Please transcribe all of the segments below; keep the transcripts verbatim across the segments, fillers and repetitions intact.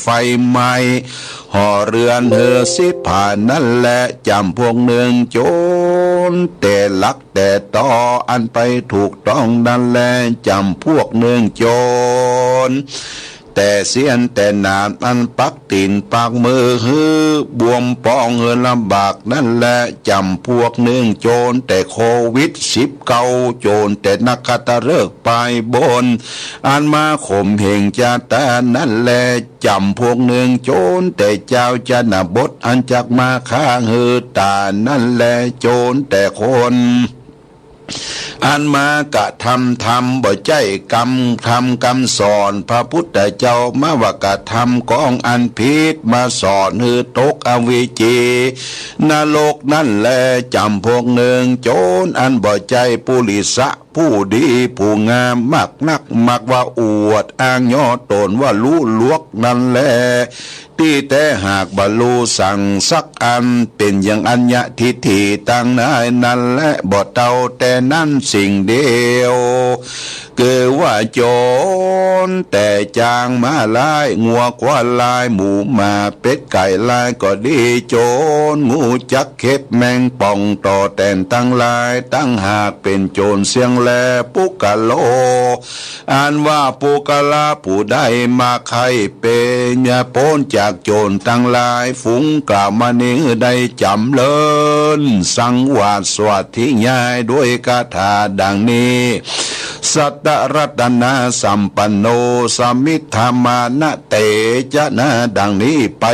ไฟไหม้ห่อเฮือนหื้อสิบห้านั้นแล จ๋ำพวกเนืองโจ๋รแต่หลักแต่ตอ อันไปถูกต้องนั้นแล จ๋ำพวกเนืองโจ๋รแต่เสี้ยนแต่หนาม อันปักตี๋นปักมือหื้อบวมป๋องหื้อลำบากนั้นแล จ๋ำพวกเนืองโจ๋รแต่โควิดสิบเก้า โจ๋รแต่นักขัตฤกษ์ปายบน อันมาข่มเหงจาตานั้นแล จ๋ำพวกเนืองโจ๋รแต่จาวชนบท อันจักมาฆ่าหื้อต๋ายนั้นแล โจ๋รแต่คน อันมากระทำธรรมบ่ใจ้กำ ธรรมกำสอนพระพุทธเจ้า มาว่ากระทำของอันผิด มาสอนหื้อตกอเวจีนรกนั้นแล จ๋ำพวกเนืองโจ๋รอันบ่ใจ้ปุริสะ ผู้ดีผู้งามมากนัก มักว่าอวดอ้างย่อต๋นว่าฮู้ลวกนั้นแล ตี้แต๊หากบ่ฮู้สังสักอัน เป๋นอย่างอัญญะทิฏฐิตังหลายนั้นแล บ่เต้าแต่นั้นสิ่งเดียว คือว่าโจ๋รแต่จางม้าลาย งัวควายลาย หมูหมาเป็ดไก่ลายก็ดี โจ๋รฮู้จักเข็บแมงป่องต่อแตนตังหลาย ตังหากเป๋นโจ๋รเสี้ยงแล ปุคคโล อันว่าปุคคละผู้ใดมาใค่เป๋น ป๊นจากโจ๋รตังหลาย ฝูงกล่าวมานี้ได้จ๋ำเริญ สังวาสสวัสธิญาณด้วยคาถาดังนี้ สัตตรัตนสัมปันโน สมิทธามานะเตจะนะ ดังนี้ไป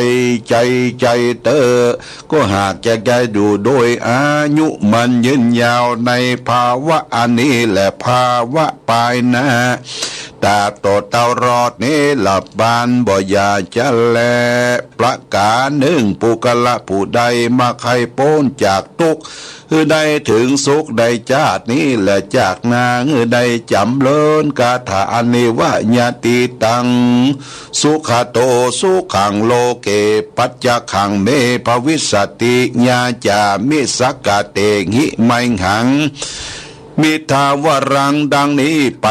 ใจ๋ใจ๋เต๊อะ ก็หากจะได้อยู่โดยอายุมั่นยืนยาวในภาวะอันนี้และภาวะปายหน้า ตราบต่อเต้ารอดนิรพาน บ่อย่าจะแล ประก๋านนึ่ง ปุคคละผู้ใดมาใค่ป๊นจากตุ๊กข์ หื้อได้เถิงสุขในจาตินี้และจาติหน้า หื้อได้จ๋ำเริญคาถาอันนี้ว่า ญาติตัง สุขโต สุขัง โลเก ปัจจคขัง เม ภวิสสติ ยาจามิ สักกะเตหิ ไมหัง มิทธาวรัง ดังนี้ไป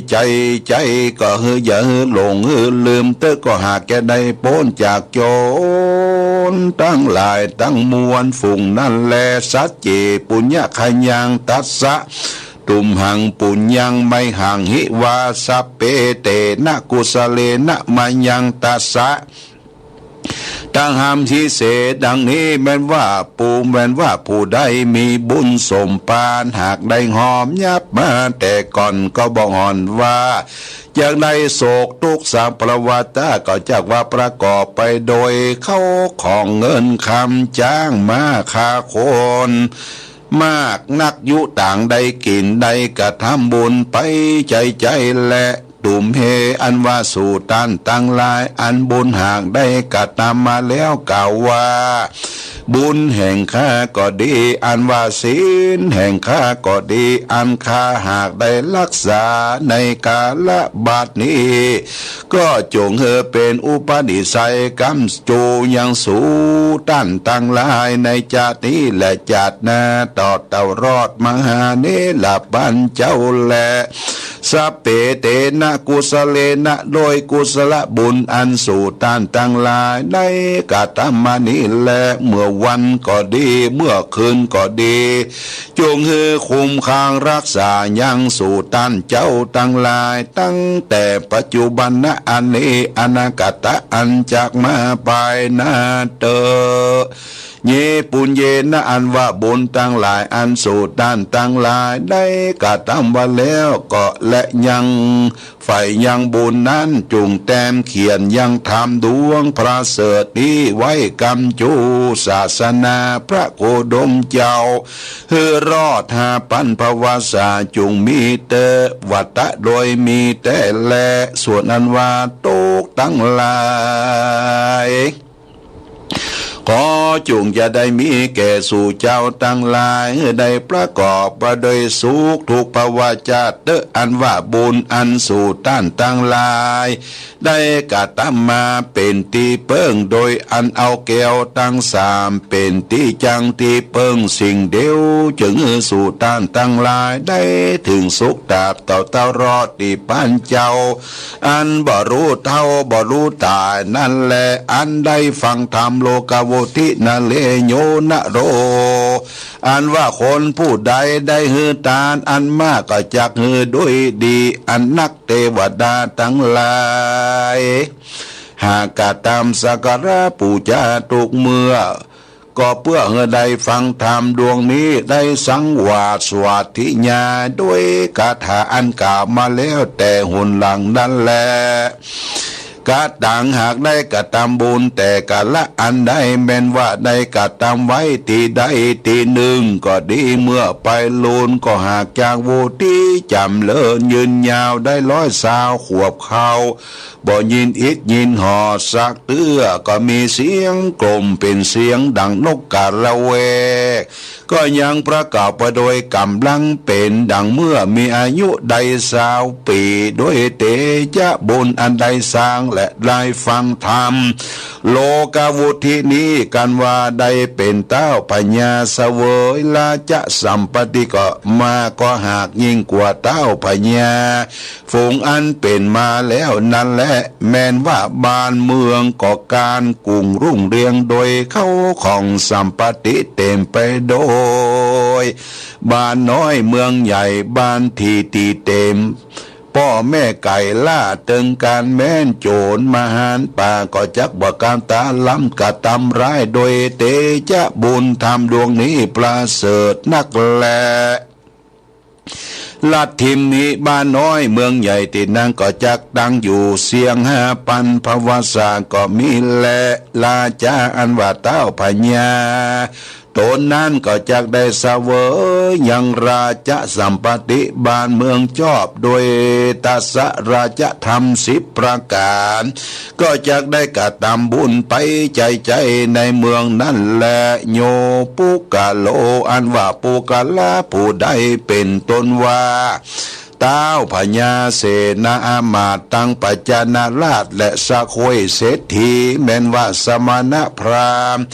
ใจ๋ใจ๋ก็หื้ออย่าหื้อหลงหื้อลืมเต๊อะ ก็หากจะได้ป๊นจากโจ๋รตังหลายตังมวลฝูงนั้นแล สัจเจ ปุญญคยัง ตัสสะ ตุมหัง ปุญญัง ไมหัง หิ วา สัพเพ เตนะ กุสะเลนะ มะยัง ตัสสะ ตังหัง หิ เส ดังนี้แม่นว่าปูแม่นว่าผู้ใดมีบุญสมภาร หากได้หอมยับมาแต่ก่อนก็บ่อ่อนว่า จักได้โศกตุ๊กข์สัพพะวาตา ก็จักว่าประกอบไปโดยเข้าของเงินคำ จ๊างม้าฆ่าคน มากนัก ยุต่างได้กิ๋นได้กระทำบุญไปใจ๋ใจ๋แล ตุมเห อันว่าสูต้านตังหลาย อันบุญหากได้กระทำมาแล้วกล่าวว่า บุญแห่งข้าก็ดี อันว่าศีลแห่งข้าก็ดี อันข้าหากได้รักษาในกาละบัดนี้ ก็จงหื้อเป๋นอุปนิสัยก๋ำจูยังสูต้านตังหลายในจาตินี้และจาติหน้า ต่อเต้ารอดมหานิรพานเจ้าแล สัพเพ เตนะ กุสะเลนะ โดยกุศลบุญอันสูต้านตังหลายได้กระทำมานี้แล เมื่อวันก็ดี เมื่อคืนก็ดี จงหื้อคุ้มครองรักษายังสูต้านเจ้าตังหลาย ตั้งแต่ปัจจุบันนะอันนี้ อนาคตะอันจักมาปายหน้าเต๊อะ เย ปุญเยนะ อันว่าบุญตังหลายอันสูต้านตังหลายได้กระทำไว้แล้วก็และยังใฝ่ยังบุญนั้น จุ่งแต้มเขียนยังธรรมดวงประเสริฐนี้ไว้ก๋ำจูศาสนาพระโคดมเจ้า หื้อรอดห้าปันภวาสา จุ่งมีเต๊อะ วัตตะโดยมีแต๊แล ส่วนอันว่าตุ๊กข์ตังหลาย ขอจุ่งจะได้มีแก่สูเจ้าตังหลาย หื้อได้ประกอบไปโดยสุขทุกภวชาติเต๊อะ อันว่าบุญอันสูต้านตังหลาย ได้กระตำมาเป๋นตี้เปิ้ง โดยอันเอาแก้วตังสามเป๋นตี้จั่งตี้เปิ้งสิ่งเดียว จึงหื้อสูต้านตังหลายได้เถิงสุขตราบเต้าเต้ารอดตี้ปานเจ้า อันบ่ฮู้เฒ่าบ่ฮู้ต๋ายนั้นแล อันได้ฟังธรรมโลกาวุทินะเลโยนะโร อันว่าคนผู้ใดได้หื้อตานอันมากก็จักหื้อด้วยดี อันนักเตวดาตังหลาย หากกระตำสักการะปู๋จาทุกเมื่อ ก็เปื้อหื้อได้ฟังธรรมดวงนี้ ได้สังวาสสวัสถิญาณด้วยคาถาอันกล่าวมาแล้วแต่หนหลังนั้นแล กะตังหากได้กระตำบุญแต่กาละอันใด แม่นว่าได้กระตำไว้ตี้ใดตี้นึ่งก็ดี เมื่อไปลูนก็หากจักวุทิจ๋ำเริญยืนยาวได้ร้อยซาวขวบเข้า บ่ยินอิดยินหอสักเตื้อ ก็มีเสียงกล่อมเป๋นเสียงดังนกกาละแวก ก็ยังประกอบไปโดยก๋ำลังเป๋นดังเมื่อมีอายุได้ซาวปี๋ ด้วยเตจะบุญอันได้สร้างและได้ฟังธรรมโลกาวุทินี้ กันว่าได้เป๋นเต้าพญาเสวยราชสัมปัตติก็มา ก็หากยิ่งกว่าเต้าพญา ฝูงอันเป๋นมาแล้วนั้นแล แม่นว่าบ้านเมืองก็ก้านกุ่งรุ่งเรืองโดยเข้าของสัมปัตติเต๋มไปโดยบ้านน้อยเมืองใหญ่ บ้านตี้ตี้เต๋มป้อแม่ไก่ล่าเถิงก๋านแม้น โจ๋รมหานป่าก็จักบ่กล้าต๋าล้ำกระตำร้าย โดยเตจะบุญธรรมดวงนี้ประเสริฐนักแล ลัดถิ่มนี้บ้านน้อยเมืองใหญ่ตี้นั้นก็จักตั้งอยู่เสี้ยงห้าปันภวสาก็มีแล ราชาอันว่าเต้าพญาต๋นนั้นก็จักได้เสวยยังราชสัมปัตติบ้านเมืองจอบโดยทศราชธรรมสิบประก๋าน ก็จักได้กระตำบุญไปใจ๋ๆ ในเมืองนั้นแล โยปุคคโล อันว่าปุคคละผู้ใดเป๋นต้นว่า เต้าพญาเสนาอามาตย์ตังปัจจนราชและสะโคยเศรษฐี แม่นว่าสมณพราหมณ์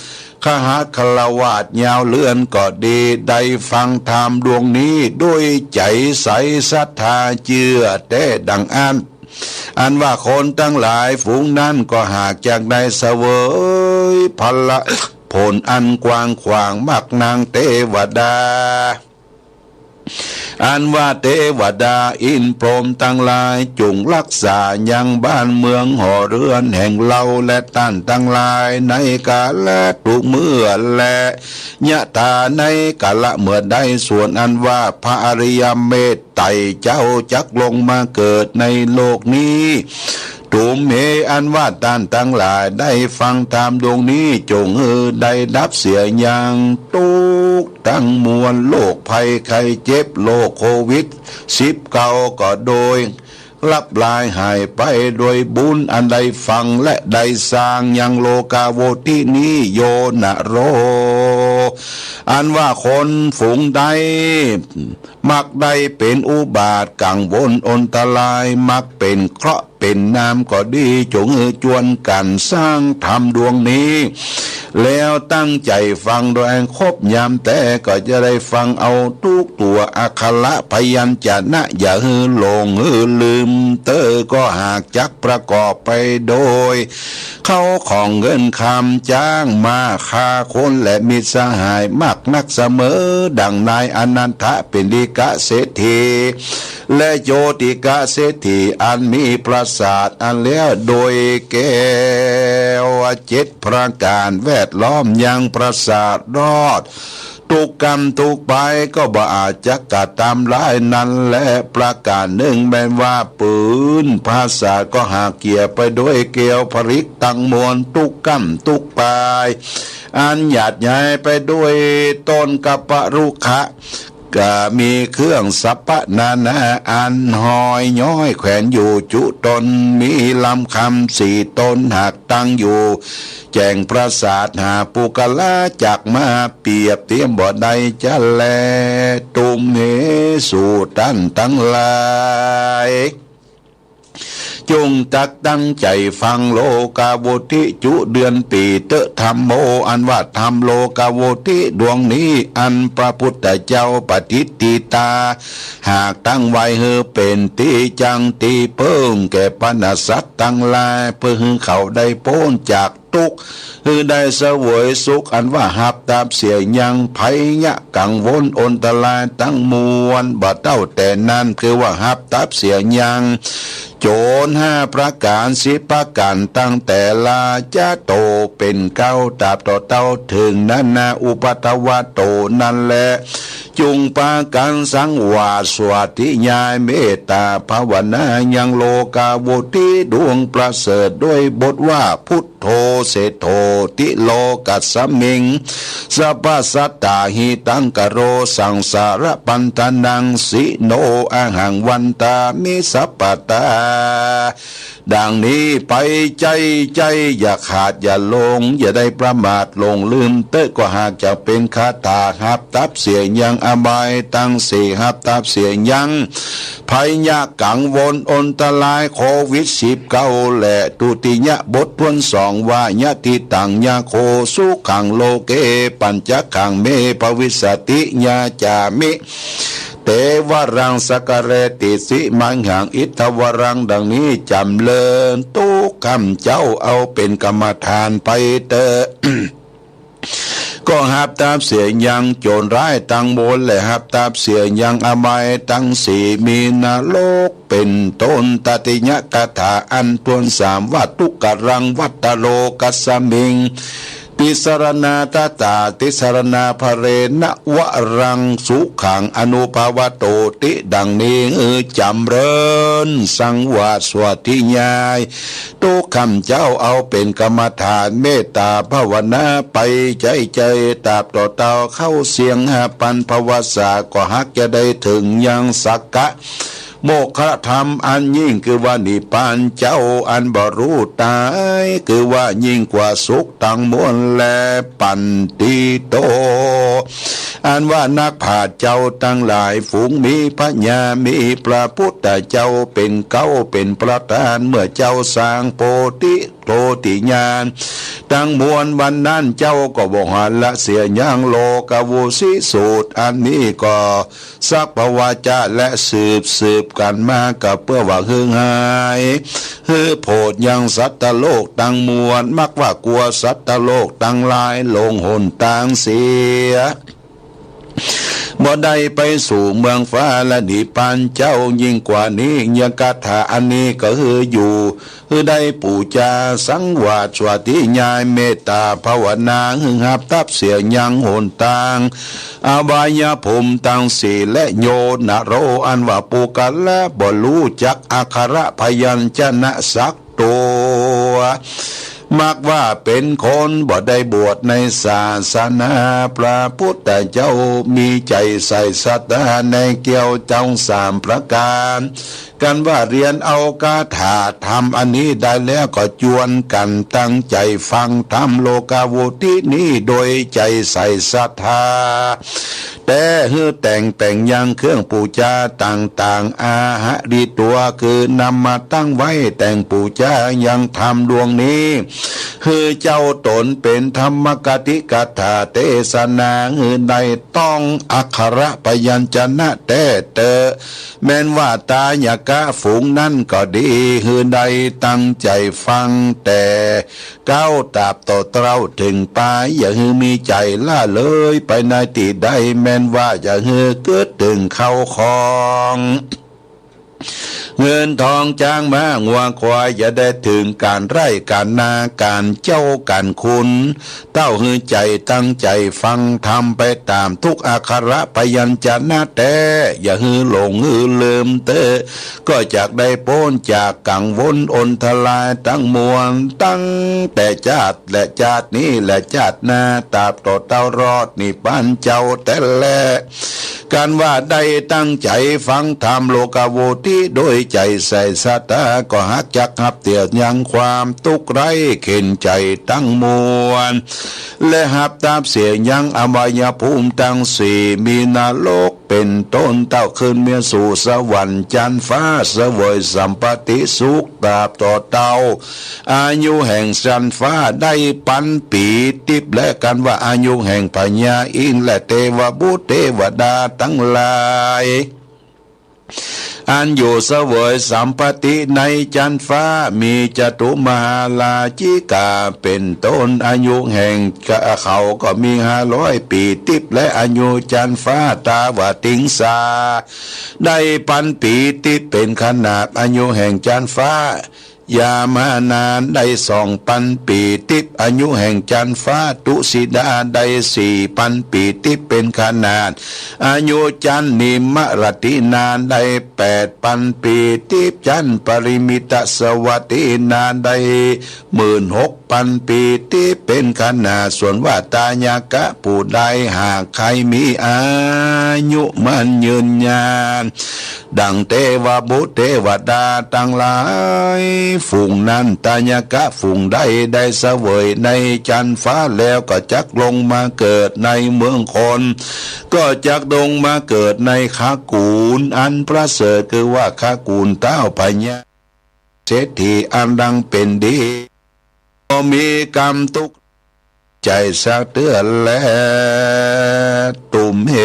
ขหคฤหัสถ์ยาวเรือนก็ดี ได้ฟังธรรมดวงนี้ด้วยใจ๋ใสศรัทธาเจื้อแต๊ดังอั้น อันว่าคนตังหลายฝูงนั้นก็หากจักได้เสวยผละผลอันกว้างขวาง มักนางเตวดา อันว่าเตวดาอินทร์พรหมตังหลายจุ่งฮักษายังบ้านเมืองหอเฮือนแห่งเฮาและต้านตังหลาย ในกาละทุกเมื่อแล ยะถาในกาละเมื่อใด ส่วนอันว่าพระอริยเมตไตรยเจ้าจักลงมาเกิดในโลกนี้ ตุมเห อันว่าต้านตังหลายได้ฟังธรรมดวงนี้ จงหื้อได้ดับเสียยังตุ๊กข์ตังมวล โรคภัยไข้เจ็บ โรคโควิดสิบเก้าก็โดย ลับลายหายไปโดยบุญอันได้ฟังและได้สร้างยังโลกาวุทินี้ โยนะโร อันว่าคนฝูงใดมักได้เป๋นอุบาทกังวลอันตราย มักเป๋นเคราะห์เป๋นนามก็ดี จงหื้อจวนกั๋นสร้างธรรมดวงนี้ แล้วตั้งใจ๋ฟังโดยอันครบยามแต๊ ก็จะได้ฟังเอาทุกตั๋วอักขระพยัญชนะ อย่าหื้อหลงหื้อลืมเต๊อะ ก็หากจักประกอบไปโดย เข้าของเงินคำ จ๊างม้า ฆ่าคนและมิตรสหายมากนักเสมอ ดังนายอนันทปิณฑิกะเศรษฐี และโจติกะเศรษฐี อันมีปราสาทอันแล้วโดยแก้วเจ็ดประก๋านแวดล้อมยังปราสาทรอด ทุกก้ำทุกปายก็บ่อาจจะกระตำร้ายนั้นแล ประก๋านนึ่งแม่นว่าปืนปราสาทก็หากเกี่ยวไปด้วยแก้วผลึกตังมวล ทุกก้ำทุกปาย อันหยาดใหญ่ไปด้วยต้นกัปปะรุขะ ก็มีเครื่องสัพพะนานาอันห้อยย้อยแขวนอยู่จุตน มีลำคำสี่ตนหากตั้งอยู่ แจ้งปราสาทหาปุคคละจักมาเปรียบเทียบบ่ได้จะแล ตุมเห สูต้านตังหลาย จุ่งจักตั้งใจ๋ฟัง โลกาวุทิจุเดือนปี๋เต๊อะ ธัมโม อันว่าธรรมโลกาวุทิดวงนี้ อันพระพุทธเจ้าปฏิฏฐิตา หากตั้งไว้หื้อเป๋นตี้จั้งตี้เปิ้งแก่บรรดาสัตว์ตังหลาย เปื้อหื้อเขาได้ป๊นจาก ตุ๊กข์ หื้อได้เสวยสุข อันว่าฮับตับเสียยังภัยยะกังวลอันตรายตังมวล บ่เต้าแต่นั้น คือว่าฮับตับเสียยังโจรห้าประก๋าน สิบประก๋าน ตั้งแต่ราจะโตเป๋นเก๊า ตราบต่อเต้าเถิงนานาอุปัทวะโตนั้นแล จุ่งปากั๋นสังวาสสาธยายเมตต๋าภาวนา ยังโลกาวุทิดวงประเสริฐ ด้วยบทว่า พุทโธเศรษโฐติโลกัสสมิง สัพพะสัตตาหิตังกะโร สังสารปันธานัง สิโนอะหัง วันตามิสัพพะทา ดังนี้ไป ใจ๊ ใจ๊ อย่าขาดอย่าหลง อย่าได้ประมาทหลงลืมเต๊อะ ก็หากจะเป๋นคาถาฮับตับเสียยังอบายตังสี่ ฮับตับเสียยังภัยยะกังวลอันตรายโควิดสิบเก้า และทุติยบทถ้วนสองว่า ยะถิตัง ยะโค สุขัง โลเก ปัญจขัง เม ภวิสสติ ยาจามิ เตวะรัง สักกะเรติสิ มหัง อิทธวรัง ดังนี้จ๋ำเริญ ตุ๊ข้าพเจ้าเอาเป๋นกรรมฐานไปเต๊อะ ก็ฮับตับเสียยังโจรร้ายตังมวล และฮับตับเสียยังอบายตังสี่ มีนรกเป๋นต้น ตติยคาถาอันถ้วนสามว่า ทุกขะรัง วัตตะโลกัสสมิง ติสสะระณาทัฏฐา ติสสะระณาภะเรณะ วะรัง สุขัง อนุภะวะโตติ ดังนี้จ๋ำเริญ สังวาสสาธยาย ตุ๊ข้าพเจ้าเอาเป๋นกรรมฐานเมตต๋าภาวนาไปใจ๊ใจ๊ ตราบต่อเต้าเข้าเสี้ยงห้าปันภวสา ก็ฮักจะได้เถิงยังสักกะ โมกขธรรมอันยิ่ง คือว่านิพพานเจ้าอันบ่ฮู้ต๋าย คือว่ายิ่งกว่าสุขตังมวลแล ปันติโต อันว่านักปราชญ์เจ้าตังหลายฝูง มีพญา มีพระพุทธเจ้าเป๋นเก๊าเป๋นประธาน เมื่อเจ้าสร้างโพธิ โพธิญาณตังมวล วันนั้นเจ้าก็บ่หันละเสียยังโลกาวุทิสูตร อันนี้ก็ สัพพะวาจา และสืบสืบกั๋นมา ก็เปื้อว่าหื้อหาย หื้อโผดยังสัตว์โลกตังมวล มักว่ากลัวสัตว์โลกตังหลายหลงหนตางเสีย บ่ได้ไปสู่เมืองฟ้าและนิพพานเจ้า ยิ่งกว่านี้ยังคาถาอันนี้ก็หื้ออยู่ หื้อได้ปู๋จาสังวาสสาธยายเมตต๋าภาวนา หื้อฮับตับเสียยังหนตาง อบายภูมิตังสี่ และโยนโร อันว่าปุคคละบ่ฮู้จักอักขระพยัญชนะสักตั๋ว มักว่าเป๋นคนบ่ได้บวชในศาสนาพระพุทธเจ้า มีใจ๋ใส่ศรัทธาในเกี้ยวเจ้าสามประก๋าน กันว่าเฮียนเอาคาถาธรรมอันนี้ได้แล้ว ก็จวนกั๋นตั้งใจ๋ฟังธรรมโลกาวุทินี้โดยใจ๋ใส่ศรัทธา แต่หื้อแต่งแป๋งยังเครื่องปู๋จาต่างๆ อาหริตั๋ว คือนำมาตั้งไว้แต่งปู๋จายังธรรมดวงนี้ หื้อเจ้าต๋นเป๋นธรรมกถิกถาเตสนา หื้อได้ต้องอักขระพยัญชนะแต๊เต๊อะ แม้นว่าไตรยะกะฝูงนั้นก็ดี หื้อได้ตั้งใจ๋ฟังแต่เก๊าตราบต่อเต้าเถิงปาย อย่าหื้อมีใจ๋ละเลยไปในตี้ใด แม้นว่าอย่าหื้อกึ๊ดเถิงข้าวของ เงินทองจ๊างม้างัวควาย อย่าได้เถิงก๋านไร่ก๋านนา ก๋านเจ้าก๋านคุณ เต้าหื้อใจ๋ตั้งใจ๋ฟังธรรมไปต๋ามทุกอักขระพยัญชนะแต๊ อย่าหื้อหลงหื้อลืมเต๊อะ ก็จักได้ป๊นจากกังวลอันตรายตังมวล ตั้งแต่จาติและจาตินี้และจาติหน้า ตราบต่อเต้ารอดนิพพานเจ้าแต๊แล กันว่าได้ตั้งใจ๋ฟังธรรมโลกาวุทิโดย ใจ๋ใส่ศรัทธา ก็หากจักฮับเตี้ยยังความตุ๊กข์ไร้เข็ญใจ๋ตังมวล และฮับตาบเสียยังอบายภูมิตังสี่ มีนรกเป๋นต้น เต้าขึ้นเมียสู่สวรรค์จั๊นฟ้า เสวยสัมปติสุขตราบต่อเต้า อายุแห่งจั๊นฟ้าได้ปันปี๋ติ๊บ และกั๋นว่าอายุแห่งพญาอินทร์และเตวบุตรเตวดาตังหลาย อันอยู่เสวยสัมปติในจั๊นฟ้า มีจตุมหาราชิกาเป๋นต้น อายุแห่งเขาก็มีห้าร้อยปี๋ติ๊บ และอายุจั๊นฟ้าตาวติงสา ได้ปันปี๋ติ๊บเป๋นขนาด อายุแห่งจั๊นฟ้า ยามานาถได้สองปันปี๋ติ๊บ อายุแห่งจั๊นฟ้า ตุสิดาได้สี่ปันปี๋ติ๊บเป๋นขนาด อายุจั๊นนิมมะรัตตินาถได้แปดปันปี๋ติ๊บ จั๊นปริมิตสวัตตินาถได้หมื่นหกปันปี๋ติ๊บเป๋นขนาด ส่วนว่าตายกะผู้ใดหากใค่มีอายุมั่นยืนยาน ดั่งเตวบุตรเตวดาตังหลายฝูงนั้น ตายกะฝูงใดได้เสวยในจั๊นฟ้าแล้ว ก็จักลงมาเกิดในเมืองคน ก็จักลงมาเกิดในคกุลอันประเสริฐ คือว่าคกุลเต้าพญาเศรษฐีอันดังเป๋นดี บ่มีก๋รรมตุ๊กข์ใจ๋สักเตื้อแล ตุมเห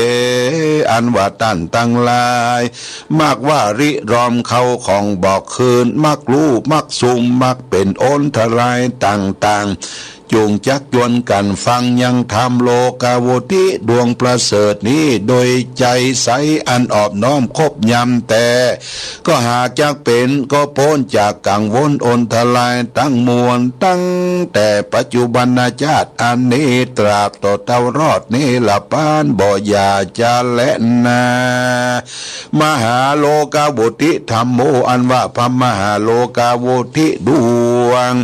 อันว่าต้านตังหลาย มักว่าริรอมเข้าของบ่อคืน มักลู่ มักซุ่ม มักเป๋นอันตรายต่างๆ จุ่งจักจวนกั๋นฟังยังธรรมโลกาวุทิดวงประเสริฐนี้ โดยใจ๋ใสอันอ่อนน้อมคบยำแต๊ ก็หากจักเป๋นก็ป๊นจากกังวลอันตรายตังมวล ตั้งแต่ปัจจุบันชาติอันนี้ตราบต่อเต้ารอดนิรพาน บ่อย่าจะแลนา มหาโลกาวุทิธัมโม อันว่าพระมหาโลกาวุทิดวง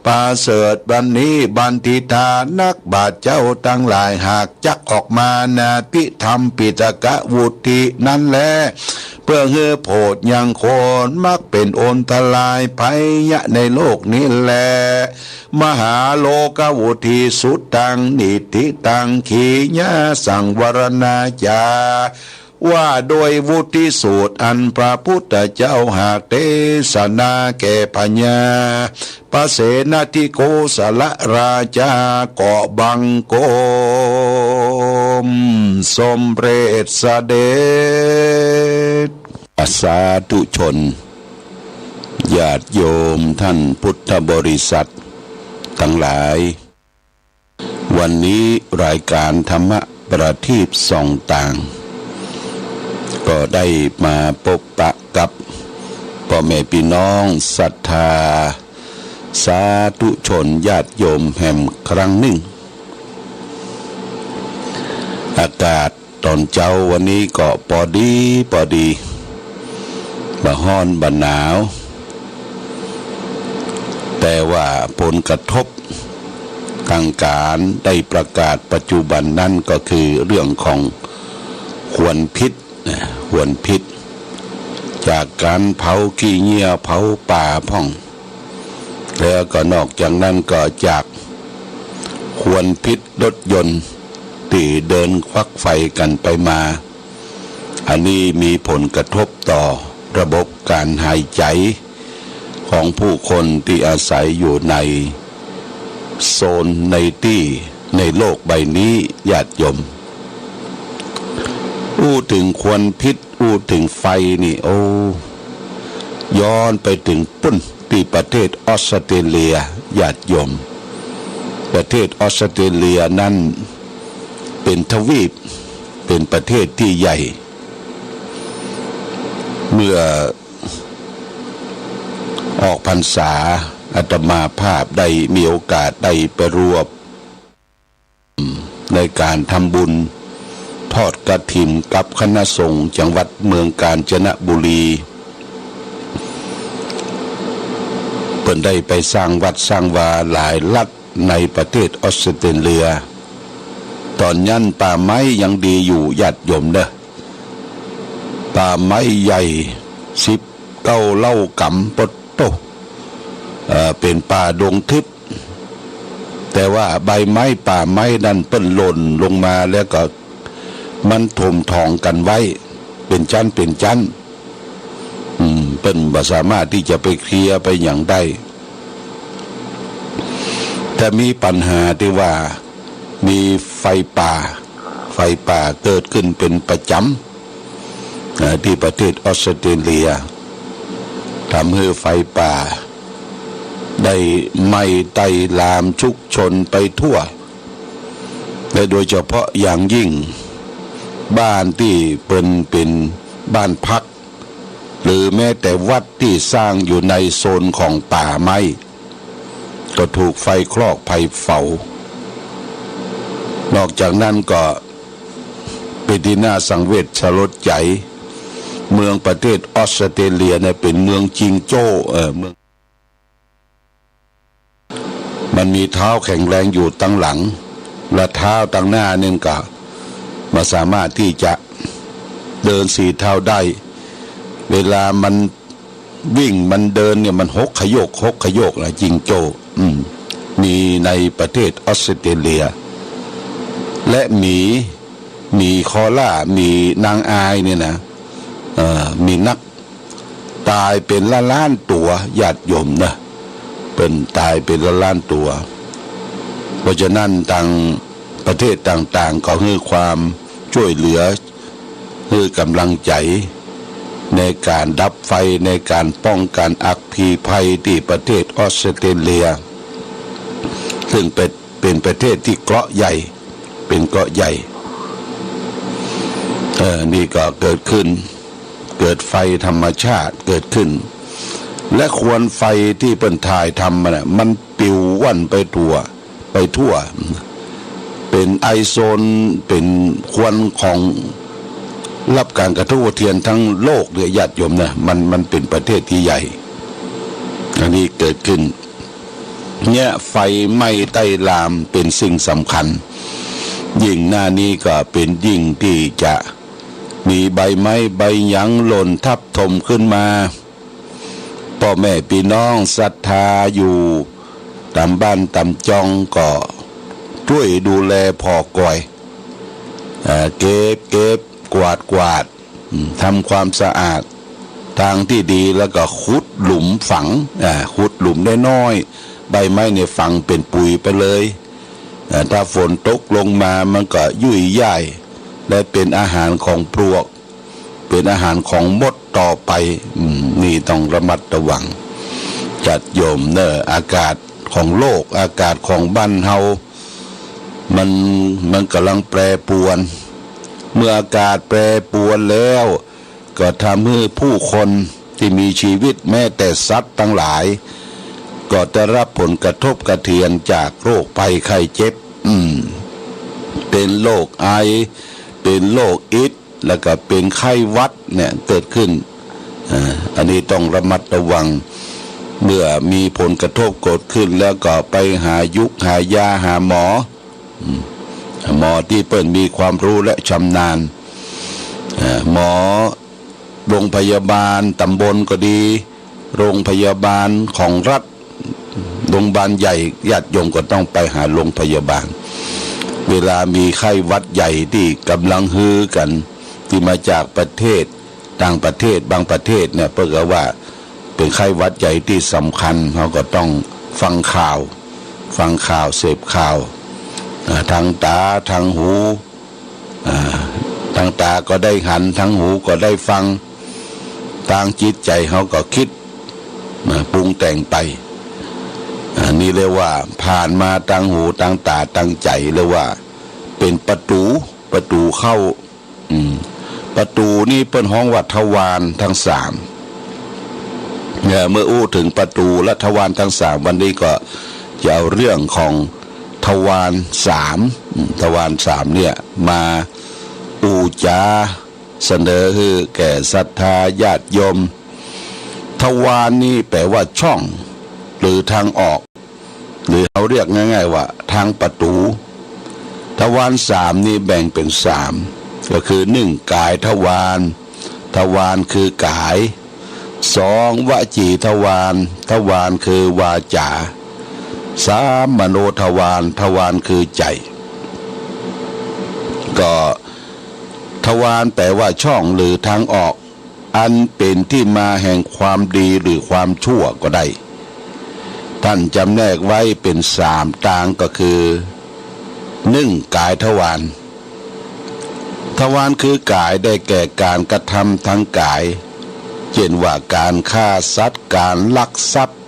ประเสริฐบัดนี้ บัณฑิตานักบาตรเจ้าตังหลาย หากจักออกมานาภิธรรมปิฎกวุทินั้นแล เปื้อหื้อโผดยังคนมักเป๋นอันตรายภัยยะในโลกนี้แล มหาโลกาวุทิสุตตัง นิฏฐิตัง ขีณาสังวรณาจา ว่าโดยวุทิสูตรอันพระพุทธเจ้าหากเตสนาแก่พญา พระเสนทิโกศลราชา ก็บังคมสมเร็จเสด็จ สาธุชน ญาติโยมท่านพุทธบริษัทตังหลาย วันนี้รายก๋านธรรมประทีปส่องต่าง ก็ได้มาปบปะกับป้อแม่ปี้น้องศรัทธา สาธุชนญาติโยมแหมครั้งนึ่ง อากาศต๋อนเจ๊าวันนี้ก็ปอดีปอดี บ่ฮ้อนบ่หนาว แต่ว่าผลกระทบ ก๋านได้ประกาศปัจจุบันนั้นก็คือเรื่องของควันพิษนะ ควันพิษ จากก๋านเผาขี้เยียะเผาป่าพ่อง แล้วก็นอกจากนั้นก็จากควันพิษรถยนต์ตี้เดินควักไฟกั๋นไปมา อันนี้มีผลกระทบต่อระบบก๋านหายใจ๋ ของผู้คนตี้อาศัยอยู่ในโซนในตี้ในโลกใบนี้ ญาติโยม อู้เถิงควันพิษ อู้เถิงไฟนี่ โอ้ ย้อนไปเถิงปู๊นตี้ประเทศออสเตรเลีย ญาติโยม ประเทศออสเตรเลียนั้นเป๋นทวีป เป๋นประเทศตี้ใหญ่ เมื่อ ออกพรรษา อาตมาภาพได้มีโอกาสได้ไปร่วมในก๋านทำบุญทอดกฐินกับคณะสงฆ์จังหวัดเมืองกาญจนบุรี เปิ้นได้ไปสร้างวัดสร้างวาหลายหลักในประเทศออสเตรเลีย ต๋อนนั้นป่าไม้ยังดีอยู่ ญาติโยมเน่อ ป่าไม้ใหญ่สิบ เก๊าเล้ากำ ปะโต้ เอ่อ เป๋นป่าดงทึบ แต่ว่าใบไม้ป่าไม้นั้นเปิ้นหล่นลงมาแล้วก็มันถมถองกั๋นไว้ เป๋นชั้นเป๋นชั้น อืม เปิ้นบ่สามารถตี้จะไปเคลียร์ไปหยังได้ แต่มีปัญหาตี้ว่ามีไฟป่า ไฟป่าเกิดขึ้นเป๋นประจ๋ำ เอ่อ ตี้ประเทศออสเตรเลีย ทำหื้อไฟป่าได้ไหม้ไต้ลามชุกชุนไปทั่ว และโดยเฉพาะอย่างยิ่งบ้านตี้เปิ้นเป๋นบ้านพัก หรือแม้แต่วัดตี้สร้างอยู่ในโซนของป่าไม้ ก็ถูกไฟคลอกไฟเผา นอกจากนั้นก็เป๋นตี้น่าสังเวชสลดใจ๋ เมืองประเทศออสเตรเลียเนี่ยเป๋นเมืองจิงโจ้ เอ่อ เมือง มันมีท้าวแข็งแรงอยู่ตังหลัง และท้าวตังหน้านี่ก็บ่สามารถตี้จะเดินสีเท้าได้ เวลามันวิ่งมันเดินเนี่ยมันหกขยก หกขยกนะ จิงโจ้ อืม มีในประเทศออสเตรเลีย และหมี หมีคอล่า หมีนางอายเนี่ยนะ เอ่อ มีนัก ต๋ายเป๋นล้านๆ ตั๋ว ญาติโยมนะ เปิ้นต๋ายเป๋นล้านๆ ตั๋ว เพราะฉะนั้นตางประเทศต่างๆ ก็หื้อความจ้วยเหลือ หื้อก๋ำลังใจ๋ในก๋านดับไฟ ในก๋านป้องกั๋นอัคคีภัยตี้ประเทศออสเตรเลีย ซึ่งเป๋น เป๋นประเทศตี้เกราะห์ใหญ่ เป๋นเกราะห์ใหญ่ เอ่อ นี่ก็เกิดขึ้น เกิดไฟธรรมชาติเกิดขึ้น และควันไฟตี้เปิ้นถ่ายทำมาน่ะ มันปิวว่อนไปทั่ว ไปทั่ว เป๋นไอโซน เป๋นควันของ รับก๋านกระทบกระเทือนทั้งโลกเนี่ย ญาติโยมนะ มัน มันเป๋นประเทศตี้ใหญ่ อันนี้เกิดขึ้น เนี่ย ไฟไหม้ไต้ลามเป๋นสิ่งสำคัญ ยิ่งหน้านี้ก็เป๋นยิ่งตี้จะมีใบไม้ใบหยังหล่นทับถมขึ้นมา ป้อแม่ปี้น้องศรัทธาอยู่ต๋ามบ้านต๋ามจองก็จ้วยดูแลผ่อก่อย เอ่อ เก็บ เก็บ กวาด กวาด อืม ทำความสะอาดตางตี้ดี แล้วก็ขุดหลุมฝัง อ่า ขุดหลุมน้อยๆ ใบไม้เนี่ยฝังเป๋นปุ๋ยไปเลย อ่า ถ้าฝนตกลงมามันก็ยุ่ยย่าย และเป๋นอาหารของปลวก เป๋นอาหารของมดต่อไป อืม นี่ต้องระมัดระวัง ญาติโยมเน่อ อากาศของโลก อากาศของบ้านเฮา มัน มันก่ำลังแปรปรวน เมื่ออากาศแปรปรวนแล้ว ก็ทำหื้อผู้คนตี้มีจีวิต แม้แต่สัตว์ตังหลาย ก็ได้รับผลกระทบกระเทือนจากโรคภัยไข้เจ็บ อืม เป๋นโรคไอ เป๋นโรคอิด แล้วก็เป๋นไข้หวัดเนี่ยเกิดขึ้น อ่า อันนี้ต้องระมัดระวัง เมื่อมีผลกระทบเกิดขึ้นแล้วก็ไปหายุกหายาหาหมอ อืม หมอตี้เปิ้นมีความรู้และชำนาญ อ่า หมอโรงพยาบาลต๋ำบลก็ดี โรงพยาบาลของรัฐ โรงพยาบาลใหญ่ ญาติโยมก็ต้องไปหาโรงพยาบาล เวลามีไข้หวัดใหญ่ตี้ก่ำลังฮือกั๋น ตี้มาจากประเทศ ต่างประเทศ บางประเทศเนี่ย เปิ้นก็ว่าเป๋นไข้หวัดใหญ่ตี้สำคัญ เฮาก็ต้องฟังข่าว ฟังข่าว เสพข่าว อ่า ตางต๋า ตางหู อ่า ตางต๋าก็ได้หัน ตางหูก็ได้ฟัง ตางจิตใจ๋เฮาก็กึ๊ด นะ ปรุงแต่งไป อ่า นี่เรียกว่าผ่านมาตางหู ตางต๋า ตางใจ๋ เรียกว่าเป๋นประตู๋ ประตู๋เข้า อืม ประตู๋นี่เปิ้นฮ้องว่าทวารตังสาม เอ่อ เมื่ออู้เถิงประตู๋และทวารตังสาม วันนี้ก็จะเอาเรื่องของทวารสาม อืม ทวารสามเนี่ยมาอู้จ๋าเสนอหื้อแก่ศรัทธาญาติโยม ทวารนี่แป๋ว่าช่อง หรือตางออก หรือเฮาเรียกง่ายๆ ว่าตางประตู๋ ทวารสามนี่แบ่งเป๋นสาม ก็คือ นึ่ง ก๋ายทวาร ทวารคือกาย สอง วจีทวาร ทวารคือวาจ๋า สาม มโนทวาร ทวารคือใจ๋ ก็ทวารแปลว่าช่องหรือทางออก อันเป๋นตี้มาแห่งความดีหรือความชั่วก็ได้ ท่านจำแนกไว้เป๋นสามตางก็คือ นึ่ง ก๋ายทวาร ทวารคือกายได้แก่ก๋านกระทำตางก๋าย เจ้นว่าก๋านฆ่าสัตว์ ก๋านลักทรัพย์